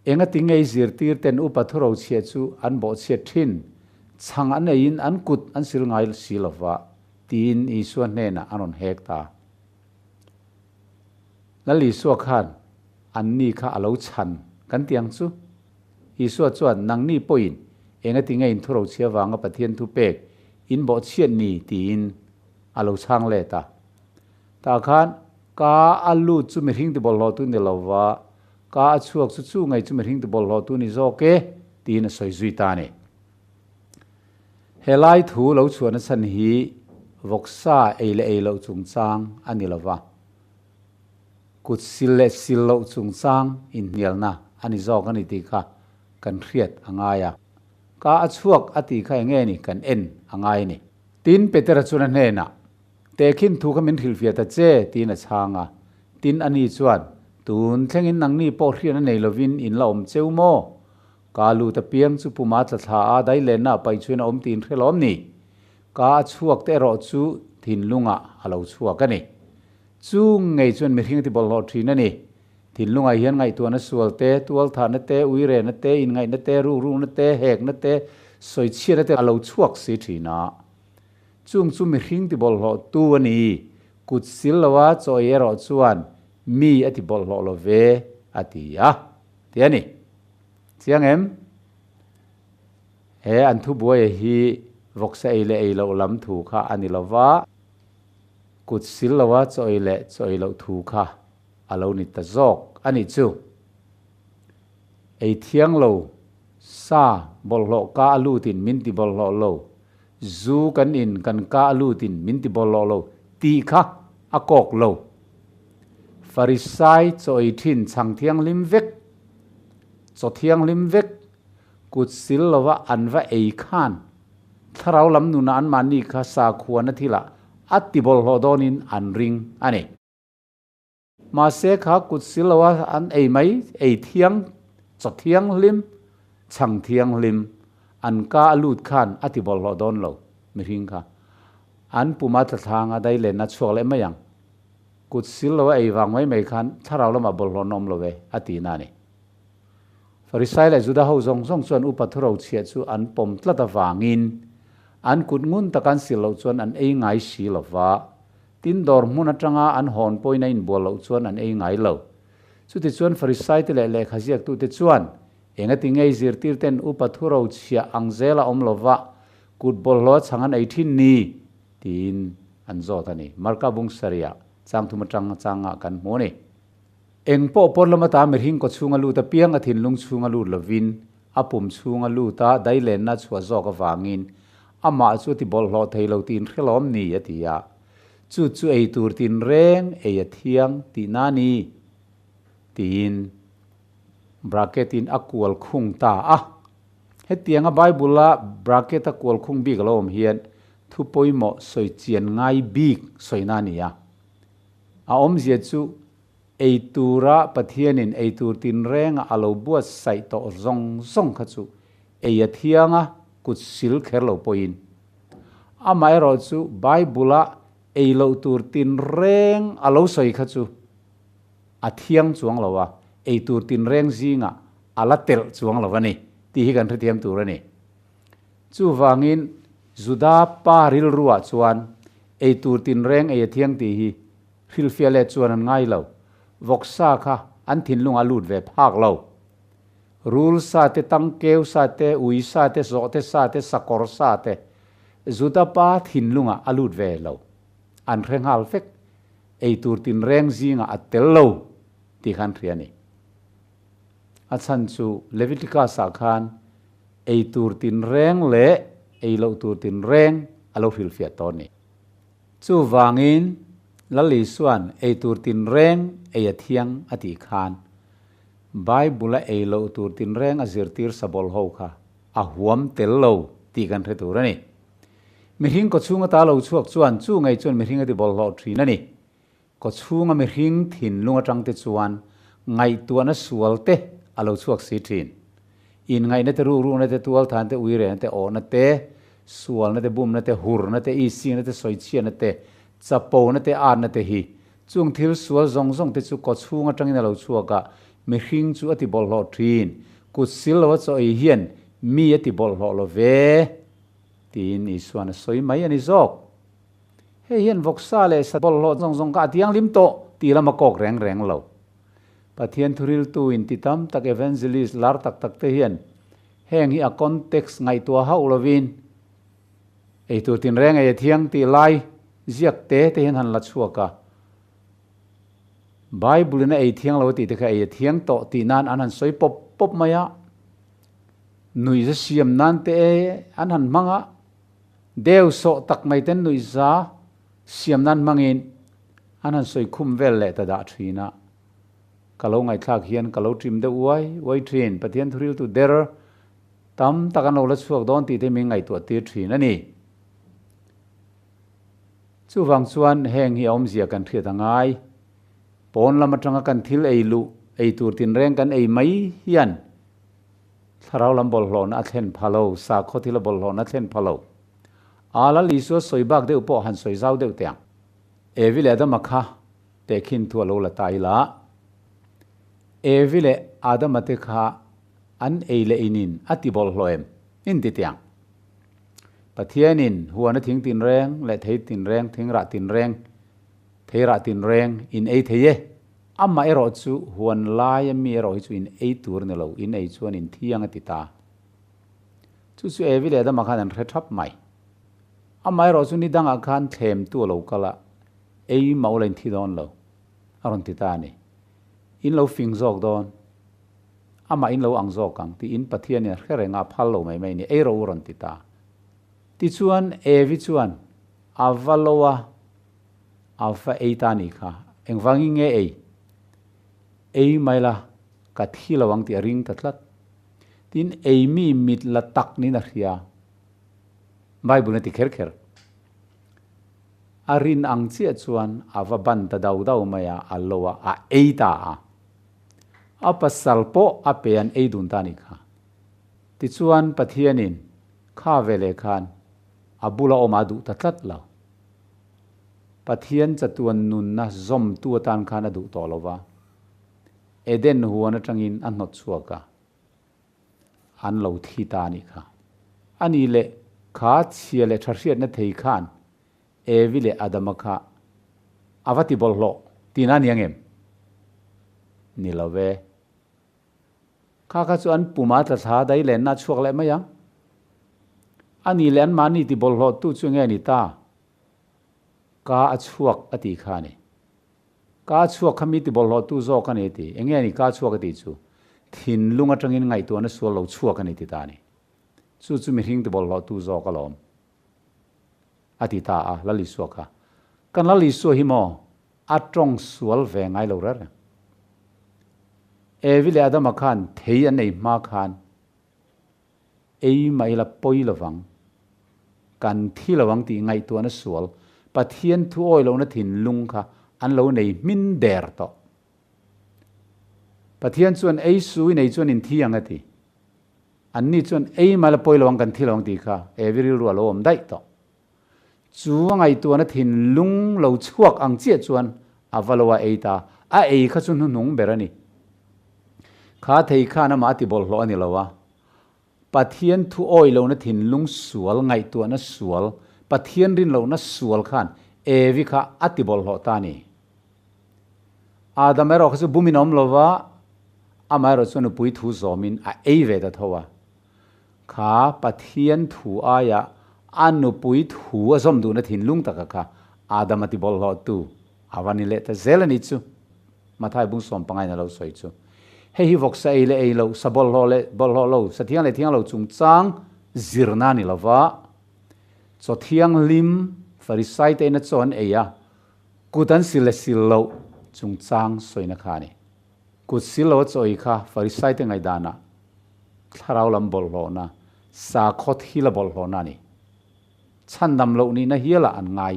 Engati ngei zirtir ten upa thuro chhiah chu an bawhchhiat thin, chhang an eiin an kut an sil ngai si lova, tiin Isua hnenah an rawn hek ta. Lal Isua khan anni kha a lo chhan kan ti ang chu. Isua chuan, Nangni pawhin engati ngei in thuro chhia vanga Pathian thu pek in bawhchhiat ni? tiin a lo chhang let a. Tah khan ka a lut chu mihring ti bawlhhlawh tu ni lova, ka a chhuak chu chu ngei chu mihring ti bawlhhlawh tu ni zawk e, tiin a sawi zui ta a ni. He lai thu lo chhuahna chhan hi vawksa ei leh ei loh chungchang a ni lova, kut sil leh sil loh chungchang inhnialna a ni zawk a ni tih kha kan hriat a ngai a. Ka a chhuak a tih kha eng nge ni kan en a ngai a ni. Tin, Petera chuan a hnenah, Tehkhin thu kha min hrilhfiah ta che, tiin a chhang a. Tin, ani chuan, Tun thlengin nangni pawh hriat a nei lovin in la awm cheu maw? Ka lut apiang chu puma tla thla a, dailenna a paih chuan a awm tiin hre lawm ni? Ka a chhuak te erawh chu thinlungah a lo chhuak a ni. Chu ngei chuan mihring ti bawlhhlawh thin a ni. Thinlungah hian ngaihtuahna sual te, tualthahna te, uirehna te, inngaihna te, rukrukna te, hekna te, sawichhiatna te a lo chhuak si thin a. Chung chu mihring ti bawlhhlawh tu a ni, kut sil loa chaw ei erawh chuan mi a ti bawlhhlawh lo ve, a ti a, ti a ni. Chiang em? He an thubuaia hi vawksa ei leh ei loh lam thu kha a ni lova, kut sil loa chaw ei leh chaw ei loh thu kha a lo ni ta zawk a nih chu. Ei thiang lo, sa bawlhhlawh ka a lutin min ti bawlhhlawh lo, Zu kan in kan ka a lutin min ti bawlhhlawh lo tih kha a kawk lo. Farisai chaw ei thin chhang thianghlim vek, chaw thianghlim vek, kut sil lova an va ei khan thlarau lam nuna anmahni kha sakhuana thilah a ti bawlhhlawh dawnin an ring a ni. Mahse kha kut si lo a an ei mai, ei thiang, chaw thianghlim, chhang thianghlim, an ka a lut khan a ti bawlhhlawh dawn lo, mihring kha. An pum a tla thlang a, dailenna a chhuak leh mai ang. Kut sil lo a ei vang mai mai khan thlarau lamah bawlhhlawh an awm lo e, a ti na a ni. Farisai leh Juda ho zawng zawng chuan upa thuro chhiah chu an pawm tlat avangin an kut ngun taka an sil loh chuan an ei ngai si lo va, Tin, dawr hmun atanga an hawn pawhin a inbual loh chuan an ei ngai lo. Chutichuan Farisaite leh lehkha ziaktute chuan, Engati ngei zirtirten upa thuro chhiah ang zela awm lova kut bawlhhlawh a chhang an ei thin ni? tiin an zawt a ni. Marka bung sarih ah changthum atang changa kan hmu a ni. Eng pawh pawn lama ta mihring kaw chhunga lut apiang a thinlung chhunga lut lovin a pum chhunga lut a dailenna chhuah zawk avangin amah chu a ti bawlhhlawh thei lo tiin hrelawm ni a ti a. Chu chu ei tur tinreng ei a thiang tihna a ni tiin bracket in a kual khung ta a. Hetianga Bible a bracket a kual khung bik a lo awm hian thu pawimawh sawi chian ngai bik sawina a ni a. A awmzia chu ei tura Pathianin ei tur tinrenga a lo buatsaih tawh zawng zawng kha chu ei a thiang a, kut sil kher lo pawhin. Amaherawh chu Bible-a ei loh tur tinreng a lo sawi kha chu a thiang chuang lo a, ei tur tinreng zingah a la telh chuang lo a ni tih hi kan hrethiam tur a ni. Chuvangin Juda pa rilruah chuan ei tur tinreng ei a thiang tih hi hrilhfiah leh chuan an ngai lo. Vawksa kha an thinlungah a lut ve phak lo. Rul sa te, tangkeu sa te, ui sa te, zawhte sa te, sakawr sa te Juda pa thinlungah a lut ve lo. An hre nghal vek. Ei tur tinreng zingah a tel lo tih kha an hria a ni. A chhan chu Leviticus-ah khan ei tur tinreng leh ei loh tur tinreng a lo hrilhfiah tawh a ni. Chuvangin Lal Isua'n ei tur tinreng ei a thiang a tih khan Bible-a ei loh tur tinreng a zirtir sabawlh ho kha a huam tel lo tih kan hre tur a ni. Mihring kawchhunga ta lo chhuak chuan chu ngei chuan mihring a ti bawlhhlawh thin a ni. Kawchhunga mihring thinlung atang te chuan ngaihtuahna sual te a lo chhuak si thin. Inngaihna te, rukruhna te, tualthan te, uirehna te, awhna te, sualna te, bumna te, hurna te, isingna te, sawichhiatna te, chapona te, atna te hi chung thil sual zawng zawng te chu kawchhung atangin a lo chhuak a, mihring chu a ti bawlhhlawh thin. Kut sil lo a chaw ei hian mi a ti bawlhhlawh lo ve, tiin Isuan a sawi mai a ni zawk. Hei hian vawksa leh sa bawlhhlawh zawng zawng kha a tianglim tawh tih lam a kawk reng reng lo. Pathian thuriltu inti tam tak evangelist lar tak tak te hian heng hi a context ngaihtuah hauh lovin eitur tinreng ei a thiang tih lai ziak te te hian han la chhuak a. Bible in a ei thiang lo a tih te kha ei a thiang tawh tih nan an han sawi pawp pawp mai a. Nuihza siam nan te an han hmang a. Deu sawh tak mai ten nuihza siam nan hmangin an han sawi khum vel leh ta dah thin a. Ka lo ngaihthlak hian ka lo ṭim deuh uai uai thin. Pathian thuriltu der tam tak an lo la chhuak dawn tih te min ngaihtuah tir thin a ni. Chuvang chuan heng hi a awmzia kan hriat a ngai. Pawn lam atanga kan thil ei luh, ei tur tinreng kan ei mai hian Thlarau lam bawlhhlawhna a thlen pha lo, sakhaw thila bawlhhlawhna a thlen pha lo. A Lal Isua sawi bak deuh pawh han sawi zau deuh teh ang. Evi leh Adama kha tehkhin thu a lo la ta ila. Evi leh Adama te kha an ei leh inin a ti bawlhhlawh em? In ti teh ang. Pathianin huana thing tinreng leh thei tinreng, thingrah tinreng, theirah tinreng in ei thei e. Amah erawh chu huan laia mi erawh hi chu in ei tur ni lo, in ei chuan in thiang a ti ta. Chu chu Evi leh Adama khan an hre thap mai. Amah erawh chu ni dangah khan thlemtu a lo kal a, ei mah ula in thi dawn lo, a rawn ti ta a ni. In lo fing zawk dawn, amah in lo ang zawk ang tiin Pathianin a hre reng a, a phal lo mai mai a ni, ei rawh u a rawn ti ta. Tichuan Evi chuan a va lo a. A va ei ta ni kha. Engvangin nge ei? Ei mai la, ka thi lo ang tih a ring ta tlat. Tin, ei mi mit la tak niin a hria. Bible a ti kher kher. A rin ang chiah chuan a va ban ta dau dau mai a, a lo a, a ei ta a. A pasal pawh a pe an ei dun ta ni kha. Tichuan Pathianin kha veleh khan a bula awm a duh ta tlat lo. Pathian chatuan nunna zawmtu atan khan a duh tawh lo va, Eden huan atangin a hnawt chhuak a, an lo thi ta a nih kha. A nih leh kha chhia leh tha hriatna thei khan Evi leh Adama kha a va ti bawlhhlawh tihna a ni ang em? Ni lo ve. Kha kha chu an puma tla thla dai lenna a chhuak leh mai ang. A nih leh anmahni ti bawlhhlawhtu chu nge ni ta? Ka a chhuak a tih kha a ni. Ka a chhuak kha mi ti bawlhhlawhtu zawk a ni a ti. Enge a ni ka a chhuak a tih chu? Thinlung atangin ngaihtuahna sual lo chhuak a ni ti ta a ni. Chu chu mihring ti bawlhhlawhtu zawk alawm a ti ta a, Lal Isua kha. Kan Lal Isua hi maw a tawng sual ve ngai lo reng reng. Evi leh Adama khan thei an ei hma khan ei mah ila pawi lovang, kan thi lovang tih ngaihtuahna sual Pathian thu awi lohna thinlung kha an lo nei hmin der tawh. Pathian chuan ei su i nei chuan in thi ang a ti. Anni chuan ei mah ila pawi lovang kan thi lovang tih kha Evi rilru a lo awm daih tawh. Chu a ngaihtuahna thinlung lo chhuak ang chiah chuan a va lo a ei ta. A ei kha chu hnuhnung ber a ni. Kha thei khan amah a ti bawlhhlawh a ni lo a. Pathian thu awih lohna thinlung sual, ngaihtuahna sual, Pathian rin lohna sual khan Evi kha a ti bawlhhlawh ta a ni. Adam erawh kha chu bumin a awm lo va, amaherawh chu nupui thu zawmin a ei ve ta tho a. Kha Pathian thu aia a nupui thu a zawm duhna thinlung taka kha Adam a ti bawlhhlawh tu a va ni leh ta zel a ni chu. Mathai bung sawm pangain a lo sawi chu. Hei hi vawksa ei leh ei loh, sa bawlhhlawh leh bawlhhlawh lo, sa thiang leh thiang lo chungchang zirna a ni lo va, chaw thianghlim Farisai te ina chaw an ei a, kut an sil leh sil loh chungchang sawina kha a ni. Kut sil lo a chaw ei kha Farisai te ngaihdanah thlarau lam bawlhhlawhna, sakhaw thila bawlhhlawhna a ni. Chhandam loh nihna hialah an ngai.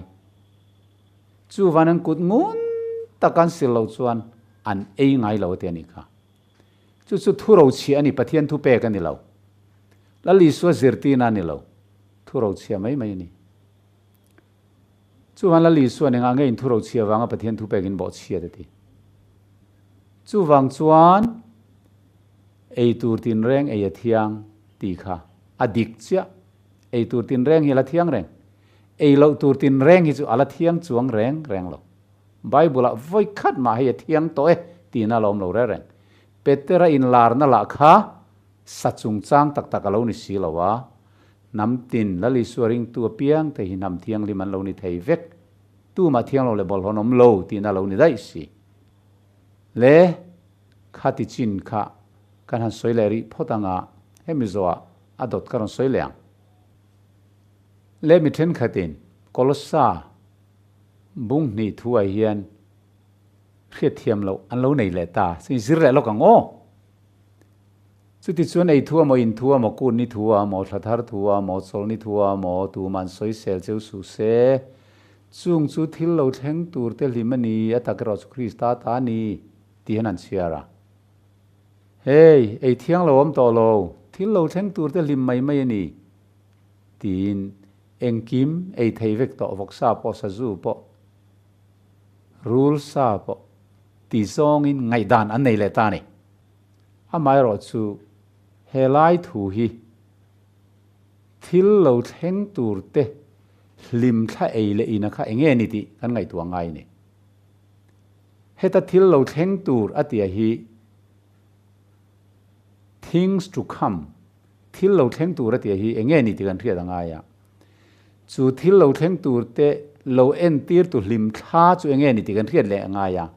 Chuvan an kut ngun tak an sil loh chuan an ei ngai lo a ti a nih kha. Chu chu thu rochhiah a ni, Pathian thu pek a ni lo. Lal Isua zirtirna a ni lo, thu rochhiah mai mai a ni. Chuvan Lal Isua nen ah ngeiin thu rochhiah vanga Pathian thu pekin bawhchhiat a ti. Chuvang chuan ei tur tinreng ei a thiang tih kha a dik chiah. Ei tur tinreng hi a la thiang reng. Ei loh tur tinreng hi chu a la thiang chuang reng reng lo. Bible-ah vawi khat mah hei a thiang tawh e tiin a la awm lo reng reng. Petera inlarna lah kha sa chungchang tak tak a lo ni si lo a, hnam tin Lal Isua ringtu apiang te hi hnam thianghlim an lo ni thei vek, tumah thiang lo leh bawlhhlawh an awm lo tiin a lo ni daih si. Le kha ti chin kha kan han sawi leh rih phawt anga hemi zawhah a dawt ka rawn sawi leh ang. Le mi thenkhatin Kolossa bung hnih thuah hian hriatthiam loh an lo nei leh ta, chuin zir leh lawk ang aw. Chuti chuan ei thu amaw, in thu amaw, kun ni thu amaw, thla thar thu amaw, chawl ni thu amaw, tuman sawisel cheu suh se. Chung chu thil lo thleng tur te hlim a ni, a tak erawh chu Krista ta a ni, tih hian an chhiar a. Hei, ei thiang lo awm tawh lo, thil lo thleng tur te hlim mai mai a ni, tiin engkim ei thei vek tawh vawksa pawh, sazu pawh, rul sa pawh ti zawngin ngaihdan an nei leh ta a ni. Amaherawh chu he lai thu hi thil lo thleng tur te hlim thla ei leh ina kha eng nge ni tih kan ngaihtuah ngai a ni. Heta thil lo thleng tur a tia hi things to come, thil lo thleng tur a tia hi eng nge ni tih kan hriat a ngai a. Chu thil lo thleng tur te lo entir tu hlim thla chu eng nge ni tih kan hriat leh a ngai a.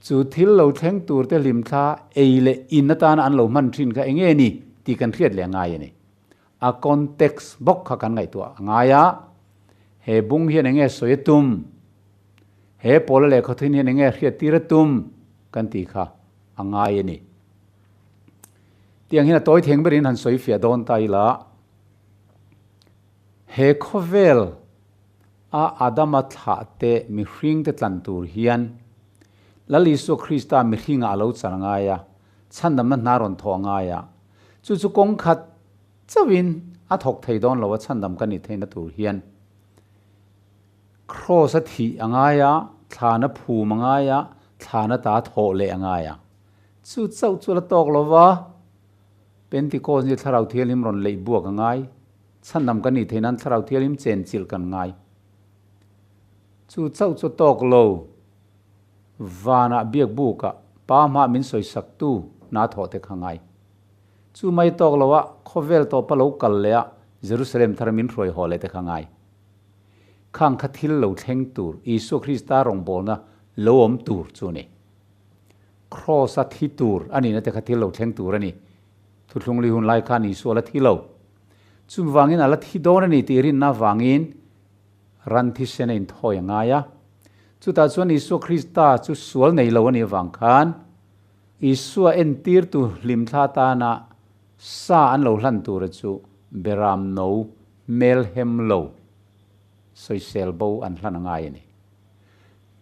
Chu thil lo thleng tur te hlimthla ei leh in atana an lo hman thin kha eng nge ni tih kan hriat leh a ngai a ni. A context bawk kha kan ngaihtuah a ngai a, he bung hian eng nge sawi a tum, he pawla lehkha thin hian eng nge hriat tir a tum kan tih kha a ngai a ni. Tiang hian a tawi theng berin han sawi fiah dawn ta ila, he khawvel A Adama thlah te mihring te tlan tur hian Lal Isua Krista mihringah a lo char ngai a, chhandamna hna rawn thawh a ngai a. Chu chu kawng khat chauhin a thawk thei dawn lo a chhandam ka nih theihna tur hian Kraws a thih a ngai a, thlana phum a ngai a, thlana ta thawh leh a ngai a. Chu chauh chu a la tawk lo va, Pentecost ni Thlarau Thianghlim rawn leih buak a ngai. Chhandam kan nih theih nan Thlarau Thianghlim chenchilh kan ngai. Chu chauh chu tawk lo, vanah biak bukah Pa hmah min sawisaktu hna thawh te kha ngai. Chu mai tawk lo ah khawvel tawpa lo kal leh ah Jerusalem thar min hruai haw leh te kha ngai. Khang kha thil lo thleng tur Isua Krista rawngbawlna lo awm tur chu a ni. Kraws a thi tur a nihna te kha thil lo thleng tur a ni. Thuthlung li hun lai khan Isua la thi lo. Chuvangin a la thi dawn a ni tih rinna avangin ran thisen a inthawi a ngai a. Chutah chuan Isua Krista chu sual nei lo a nih avang khan Isua entirtu hlimthla atana sa an lo hlan tura chu beram no hmelhem lo sawisel bo an hlan a ngai a ni.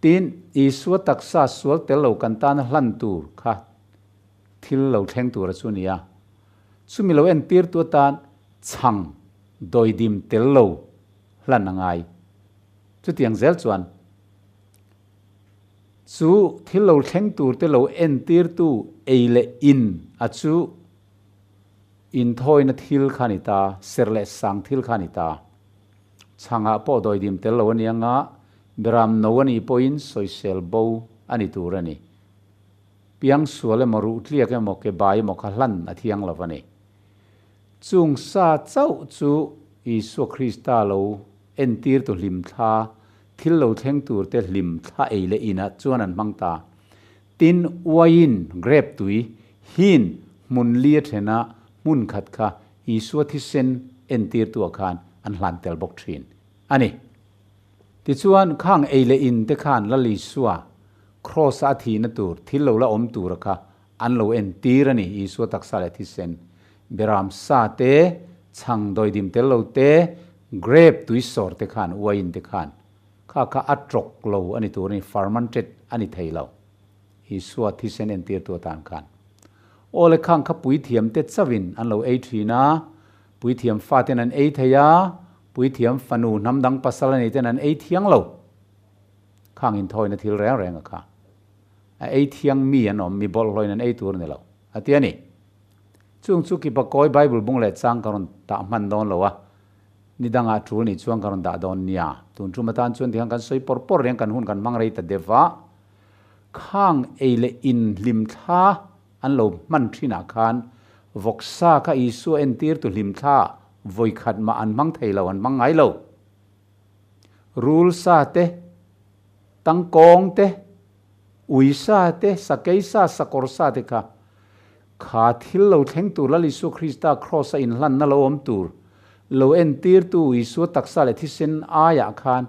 Tin, Isua taksa sual tel lo kan tana hlan tur kha thil lo thleng tura chu a ni a. Chumi lo entirtu atan chhang dawidim tel lo hlan a ngai. Chutiang zel chuan chu thil lo thleng turte lo entirtu ei leh in a chu Inthawina thil kha a ni ta, serh leh sang thil kha a ni ta. Chhangah pawh dawidim tel lo a ni anga, beram no a nih pawhin sawisel bo a ni tur a ni. Piang sual emaw ruh tliak emaw ke bai emaw kha hlan a thiang lo a ni. Chung sa chauh chu Isua Krista lo entirtu hlimthla, thil lo thleng turte hlimthla ei leh inah chuan an hmang ta. Tin, uaiin, grape tui, hin hmun li a thena hmun khat kha Isua thisen entirtuah khan an hlan tel bawk thin a ni. Tichuan, khang ei leh in te khan Lal Isua Kraws-a a thihna tur thil lo la awm tura kha an lo entir a ni, Isua taksa leh thisen, beram sa te, chhang dawidim tel lo te, grape tui sawr te khan, uaiin te khan kha kha a tawk lo a ni tur a ni, fermented a ni thei lo, Isua thisen entirtu atan khan. Aw le khang kha puithiam te chauhin an lo ei thin a, puithiam faten an ei thei a, puithiam fanu hnam dang pasal a nei ten an ei thiang lo. Khang inthawina thil reng reng a kha. A ei thiang mi an awm, mi bawlhhlawin an ei tur a ni lo, a ti a ni. Chung chu Kipakawi Bible bung leh chang ka rawn tah hman dawn lo a, ni dangah tul nih chuan ka rawn dah dawn nia. Tun tum atan chuan tikhan kan sawi pawr pawr reng kan hun kan hmang rei ta deuh va, khang ei leh in hlimthla an lo hman thinah khan vawksa kha Isua entirtu hlimthla vawikhat mah an hmang thei lo, an hmang ngai lo. Rul sa te, tangkawng te, ui sa te, sakei sa, sakawr sa te kha, kha thil lo thleng tur Lal Isua Krista Kraws a inhlanna lo awm tur lo entirtu Isua taksa leh thisen aiah khan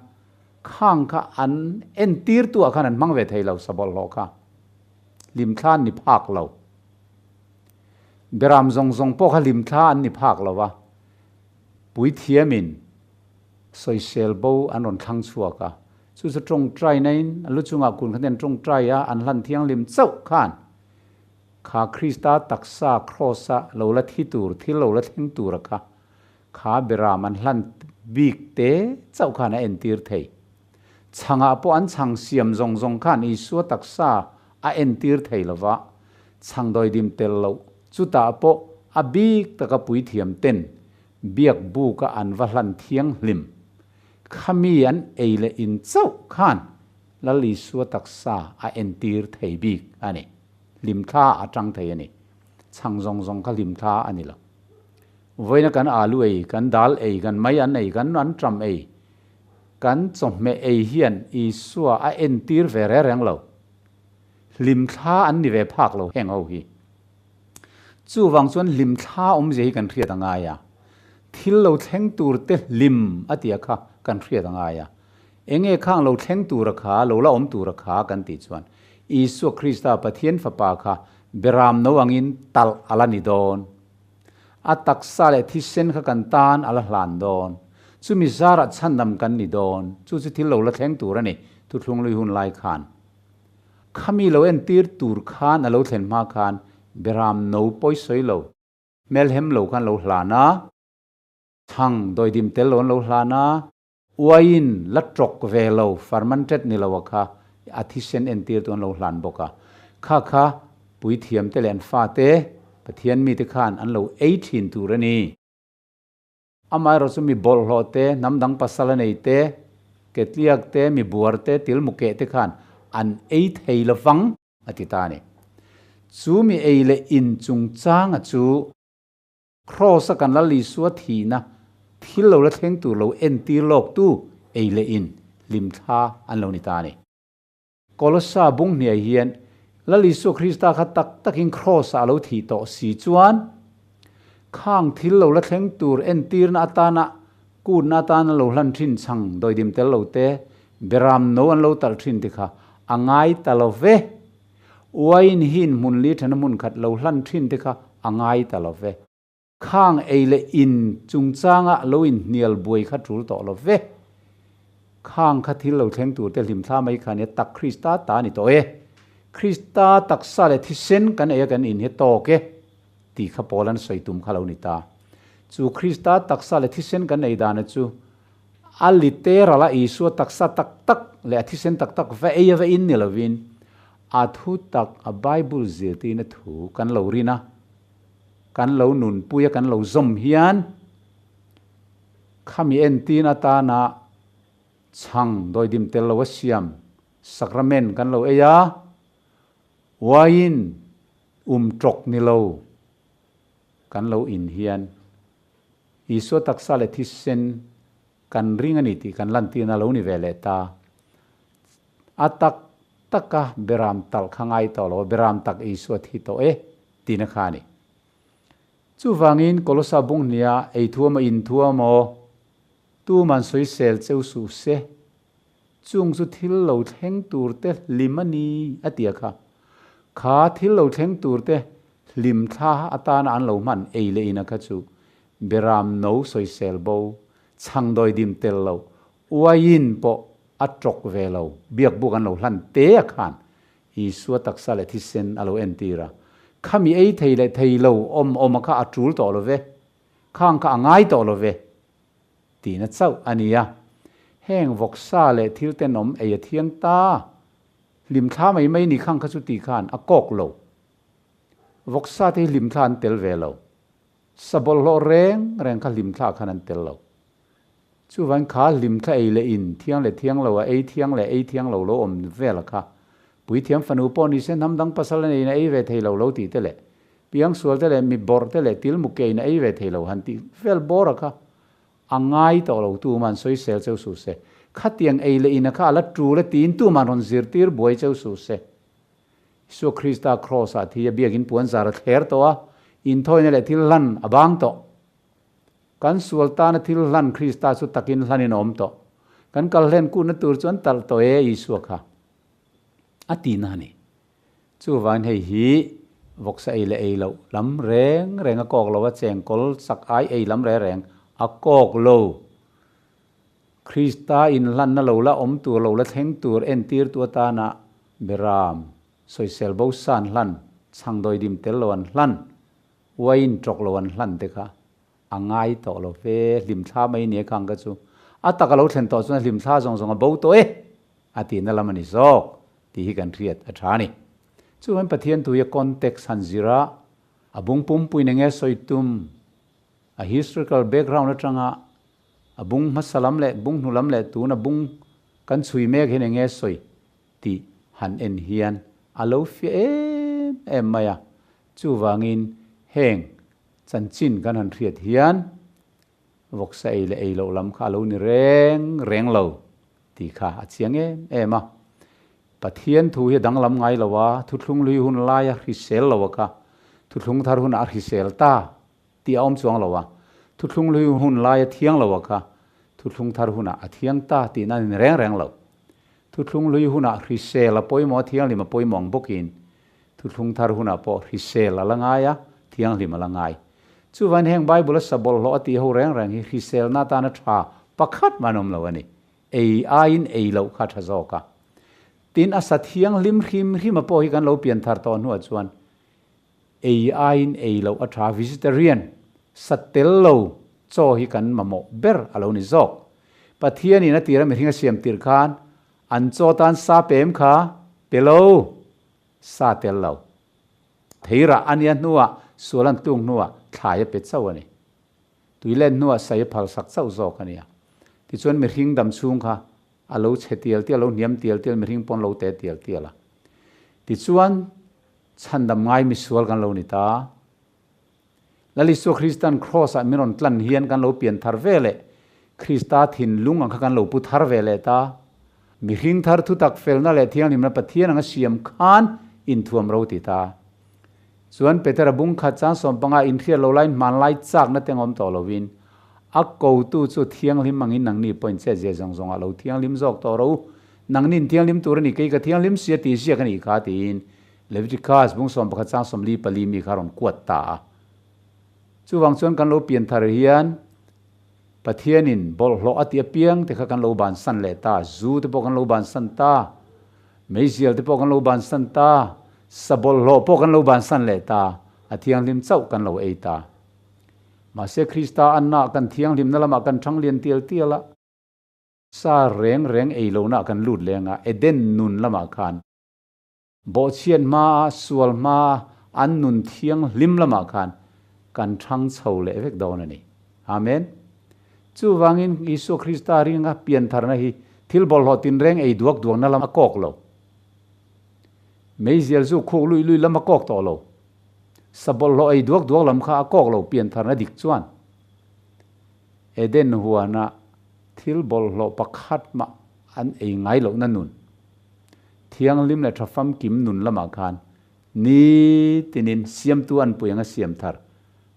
khang kha an entirtu ah khan an hmang ve thei lo, sa bawlhhlawh kha hlimthla an ni phak lo. Beram zawng zawng pawh kha hlimthla an ni phak lo a, puithiamin Sawisel bo an rawn thlang chhuak a, chu chu tawngtai nain a lu chungah kun khan an tawngtai a, an hlan thianghlim chauh khan kha Krista taksa Kraws-a lo la thi tur, thil lo la thleng tura kha, kha beram an hlan bik te chauh khan a entir thei. Chhangah pawh an chhang siam zawng zawng khan Isua taksa a entir thei lova, chhang dawidim tel loh, chutah pawh a bik taka puithiam ten Biak buka an va hlan thianghlim. Khami an ei leh in chauh khan Lal Isua taksa a entir thei bik a ni. Hlimthla a tang thei a ni. Chhang zawng zawng kha hlimthla a ni lo. Vawiina kan alu ei, kan dal ei, kan mai an ei, kan anṭam ei, kan chawhmeh ei hian Isua a entir ve reng reng lo. Hlimthla an ni ve phak lo heng ho hi. Chuvang chuan hlimthla awmzia hi kan hriat a ngai a, thil lo thleng tur te hlim a tia kha kan hriat a ngai a. Enge khang lo thleng tura kha, lo la awm tura kha kan tih chuan Isua Krista Pathian Fapa kha beram no angin talh a la ni dawn. A taksa leh thisen kha kan tan a la hlan dawn. Chumi zarah chhandam kan ni dawn. Chu chu thil lo la thleng tur a ni, thuthlung lui hun lai khan. Khami lo entir tur khan a lo thlen hma khan Beram no pawi sawi lo, hmelhem lo khan lo hlan a, chhang dawidim tel lo an lo hlan a, uaiin la tawk ve lo, fermented ni lo a kha a thisen entir tu an lo hlan bawk a. Kha kha puithiam te leh an fate, Pathian mite khan an lo ei thin tur a ni. Amaherawh chu mi bawlhhlawh te, hnam dang pasal a nei te, ketliak te, mi buar te, tilmu keh te khan an ei thei lo vang, a ti ta a ni. Chu mi ei leh in chungchanga chu Kraws-a kan Lal Isua thihna thil lo la thleng tur lo entir lawktu ei leh in hlimthla an lo ni ta a ni. Kolossa bung hniai hian Lal Isua Krista kha tak takin Kraws-ah a lo thih tawh si chuan khang thil lo la thleng tur entirna atana kutna atana lo hlan thin chhang dawidim tel lo te, beram no an lo talh thin te kha a ngai ta lo ve. Uaiin hin hmun li thana hmun khat lo hlan thin te kha a ngai ta lo ve. Khang ei leh in chungchanga lo inhnial buai kha tul tawh lo ve. Khang kha thil lo thleng tur te hlimthla mai kha nia tak Krista ta a ni tawh e. Krista taksa leh thisen kan ei a kan in hi tawk e tih kha Paul an sawi tum kha lo ni ta. Chu Krista taksa leh thisen kan ei dana chu a literal a Isua taksa tak tak leh a thisen tak tak va ei a va in ni lovin a thu tak a Bible zirtirna thu kan lo rin a. kan lo nunpui a kan lo zawm hian khami entin atana chhang dawidim tel lo a siam sacrament kan lo ei a, uaiin um tawk ni lo kan lo in hian Isua taksa leh thisen kan ring a ni tih kan lantirna lo ni ve leh ta. A tak taka beram talh kha ngai tawh lo a, beram tak Isua thi tawh e tihna kha a ni. Chuvangin Kolosa bung hnia ei thuam a in thuam aw, tuman sawisel cheu suh se, chung chu thil lo thleng tur te hlim a ni a tia kha. Kha thil lo thleng tur te hlim thla atana an lo hman ei leh ina kha chu beram no sawisel bo, chhangdawi dim tel lo, uaiin pawh a tawk ve lo, biakbuk an lo hlan te a khan Isua taksa leh thisen a lo entir a. Khami ei thei leh thei lo awm awm a kha a tul tawh lo ve, khang kha a ngai tawh lo ve tihna chauh a ni a. Heng vawksa leh thil tenawm ei a thiang ta, hlimthla mai mai ni khang kha chu ti khan a kawk lo. Vawksa te hi hlimthla an tel ve lo. Sa bawlhhlawh reng reng kha hlimthla khan an tel lo. Chuvain kha hlimthla ei leh in thiang leh thiang lo a ei thiang leh ei thiang lo lo awm vel a kha. Puithiam fanu pawh ni se hnam dang pasal a neiin a ei ve thei lo lo tih te leh piangsual te leh mi bawrh te leh til mu keiin a ei ve thei lo han tih vel bawr a kha a ngai tawh lo tuman sawisel cheu suh se. Khatiang ei leh in a kha a la tul a tiin tuman rawn zirtir buai cheu suh se. Isua Krista Kraws ah thi a biakin puan zar a thler tawh a, inthawina leh thil hlan a bang tawh. Kan sual tana thil hlan Krista chu takin hlanin a awm tawh. Kan kal hlen kuhna tur chu an talh tawh e Isua kha. A ti na a ni. Chuvangin hei hi vawksa ei leh ei loh lam reng reng a kawk lo a, chengkawl chak ai ei lam reng reng a kawk lo. Krista inhlanna lo la awm tur lo la thleng tur entirtu atana Beram, sawisel bo san hlan, chhangdawidim tel lo an hlan, Uaiin tawk lo an hlan te kha a ngai tawh lo ve, hlimthla mai nia khang kha chu. A tak a lo thlen tawh chuan hlimthla zawng zawng a bo tawh e a tihna lam a ni zawk tih hi kan hriat a tha a ni. Chuan Pathian thu hi a context han zir a, a bung pumpuiin enge sawi tum, a historical background atanga a bung hmasa lam leh bung hnu lam leh tuna bung kan chhui mek hian enge sawi tih han en hian a lo fiah em em mai a. Chuvangin heng chanchin kan han hriat hian vawksa ei leh ei loh lam kha a lo ni reng reng lo tih kha a chiang em em a. Pathian thu hi a danglam ngai lo a, thuthlung hlui hun laia hrisel lo a kha thuthlung thar hunah a hrisel ta tih a awm chuang lo a, thuthlung hlui hun laia thiang lo a kha thuthlung thar hunah a thiang ta tihna a ni reng reng lo. Thuthlung hlui hunah hrisel a pawimawh a, thianghlim a pawimawh ang bawkin Thuthlung thar hunah pawh hrisel a la ngai a, thianghlim a la ngai. Chuvain heng Bible a sa bawlhhlawh a tih ho reng reng hi hriselna atana tha pakhat mah an awm lo a ni. Ei aiin ei loh kha a tha zawk a. Tin, a sa thianghlim hrim hrim a pawh hi kan lo pian thar tawh hnuah chuan ei aiin ei loh a tha, vegetarian, sa tel lo chaw hi kan mamawh ber a lo ni zawk. Pathianin a tira mihring a siam tirh khan an chaw tan sa pem kha pe lo. Sa tel lo. Theirah a nia hnuah sual an tlung hnuah thlai a pe chauh a ni. Tui len hnuah sai a phal sak chauh zawk a nia. Tichuan mihring dam chhung kha a lo chhe tial tial, a lo hniam tial tial, mihring pawn lo te tial tial a. Tichuan chhandam ngai misual kan lo ni ta. Lal Isua Kristan Kraws ah min rawn tlan hian kan lo pian thar ve leh Krista thinlung ang kha kan lo pu thar ve leh ta. Mihring thar thutak felna leh thianghlimna Pathian anga siam khan inthuam ro ti ta. Chuan Petera bung khat chang 15 inhriat lo laiin hmanlai chakna te ngawm tawh lovin a kotu chu thianghlim angin nangni pawhin chet zia zawng zawngah lo thianghlim zawk tawh ro u. Nangni inthianghlim tur a ni, kei ka thianghlim si a tih ziak a nih kha tiin Leviticus bung 11 chang 44 mi kha rawn kuat ta a. Chuvang chuan kan lo pian thar hian Pathianin bawlhhlawh a tih apiang te kha kan lo bansan leh ta, zu te pawh kan lo bansan ta, meizial te pawh kan lo bansan ta, sa bawlhhlawh pawh kan lo bansan leh ta, a thianghlim chauh kan lo ei ta. Mahse Krista anna kan thianghlimna lamah kan thang lian tial tial a, sa reng reng ei lohna kan lut leng a, Eden nun lamah khan Bawhchhiat hmaa, sual hmaa, an nun thianghlim lamah khan kan thang chho leh vek dawn a ni. Amen. Chuvangin Isua Krista ringa piantharna hi thil bawlhhlawh tinreng ei duak duakna lam a kawk lo. Meizial zu khuk lui lui lam a kawk tawh lo. Sa bawlhhlawh ei duak duak lam kha a kawk lo piantharna dik chuan. Eden huana thil bawlhhlawh pakhat mah an ei ngai lohna nun, thianghlim leh tha famkim nun lamah khan ni tinin siamtu an pui anga siam thar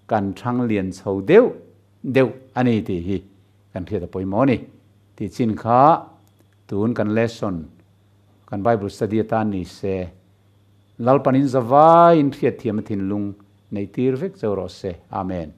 kan thang lian chho deuh deuh a ni tih hi kan hriat a pawimawh a ni tih chin kha tun kan lesson kan Bible study atan ni se Lalpanin zavaiin hriatthiam a thinlung neih tir vek cheu rawh se. Amen.